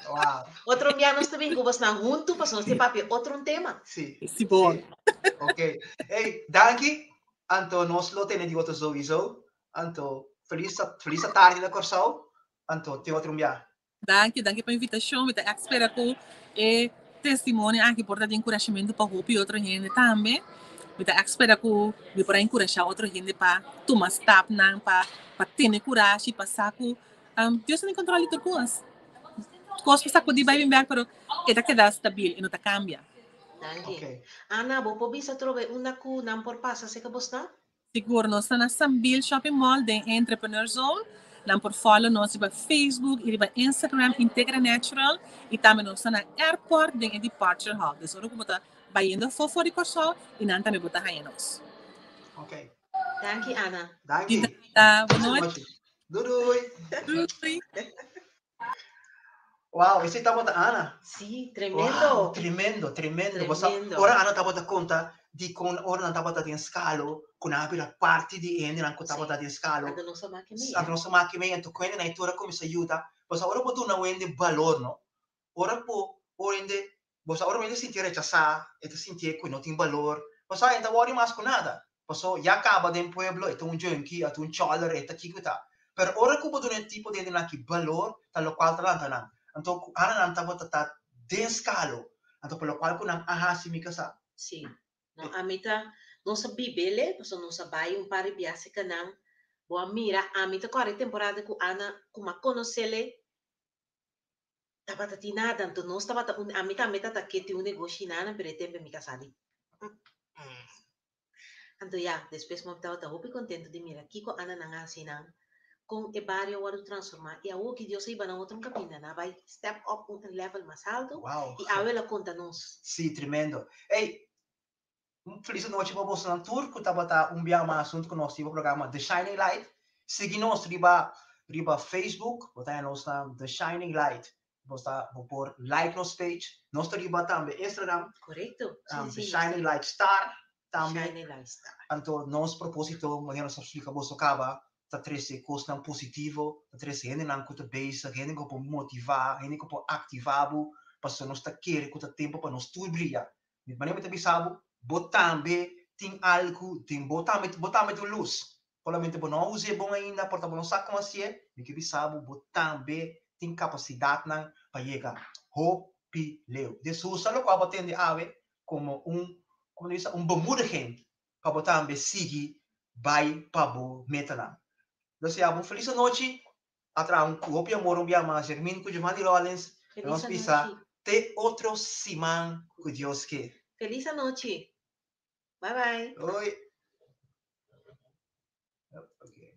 Wow. Otro bia nos ta bin ku bosnan huntu pasobra nos tin papia otro un tema. Sí. Sí, bon. Sí. Ok. Hey, danki. Anto nos lo tene di otro sowieso. Anto felis felis tardi na Kòrsou. Anto te otro bia. Danki, danki pa invitashon. Mi ta ègt spera ku e testimonio aki por ta di enkurashamentu pa hopi otro hende tambe. Mi ta ègt spera ku mi por a enkurashá otro hende pa tuma stapnan, pa pa tene kurashi, pa sa ku Dios ta den kontrol di tur kos. Kos por sakudí bai bin bèk, pero e ta keda stabil, e no ta kambia. Danki. Ok. Ana, bo por bisa atrobe unda ku nan por pasa serka bo sta? Sigur, nos ta na Sambil Shopping Mall den e Entrepreneur Zone. Nan por follow nos riba Facebook y riba Instagram Integra Natural y tambe nos ta na Airport den e Departure Hall. Dus ora ku bo ta bayendo afó for di Kòrsou y nan tambe bo ta haña nos. Ok. Danki Ana. Danki. Di nada. Bon nochi. Doei doei. Doei. Wow, esei tabata Ana. Sí, tremendo. Wow, tremendo, tremendo. Bosa, Tremendo. ora Ana tabata konta di kon ora nan tabata den Skalo, ku nan a bira parti di e hendenan ku tabata den Skalo. Anto nos a maki mei. Anto nos a maki mei, anto ku hendenan e tur a kuminsá yuda. Bosa, ora bo duna un hende balor, no? Ora bo, ora hende, bosa, ora un hende sinti rechasá, e ta sintié ku e no tin balor. Bosa, e no ta wòri mas ku nada. Paso ya caba den pueblo e ta un junkie, e ta un choler, e ta kico e ta. Pero ora cu bo duna e tipo di hendenan aki balor, ta locual ta lanta nan. Anto cu ananan tabata ta den scalo, anto pa locual cu nan a haci mi casa. Sí. No, ami ta, nos a bibele, pasobra nos a bai un par di biaha cerca nan. Bo a mira, ami ta corda e temporada cu Ana, cu mi a conocele, tabata tin nada, anto nos tabata un, ami tambe tata ke tin un negoshi nana, pero e tempo mi casa di. Anto ya, despues mi tabata hopi contento di mira kico Ana nan a haci nan, con e bario a wordo transforma y awo ki Dios a hiba nan otro un caminda, nan a bay step up un level mas alto Wow. y awe el a conta nos. Sí, tremendo. Ey, un feliz nochi pa bosonan tur cu tabata un bia mas hunto cu nos riba programa The Shining Light. Sigui nos riba riba Facebook, bo ta haña nos na The Shining Light. Bo ta bo por like nos page. Nos ta riba tambe Instagram. Correcto. Sí, The sí, nos Shining ta Light Star tambe. Shining Light Star. Anto nos propósito, manera nos a splika boso kaba, ta trese kosnan positivo, ta trese hendenan ku ta bezig, hende ku por motivá, hende ku por aktivá bo, pasobra nos ta kere ku ta tempu pa nos tur bria. Mi manera mi ta bisa bo, bo tambe tin algu den bo tambe, bo tambe ta un lus. Solamente bo no a us'é bon ainda, por ta bo no sa kon hasié, mi ke bisa bo, bo tambe tin kapasidatnan pa yega hopi leu. Des usa lokual bo tende awe komo un, komo ta bisa, un bemoediging pa bo tambe sigui bai pa bo metanan. Deseá bo un felis anochi, a traha un hopi amor un bia mas, Jermin ku Giovanni Rollins, Felis nos bisa anochi. Te otro siman ku Dios ke. Felis anochi. Bye bye. Hoi. Okay.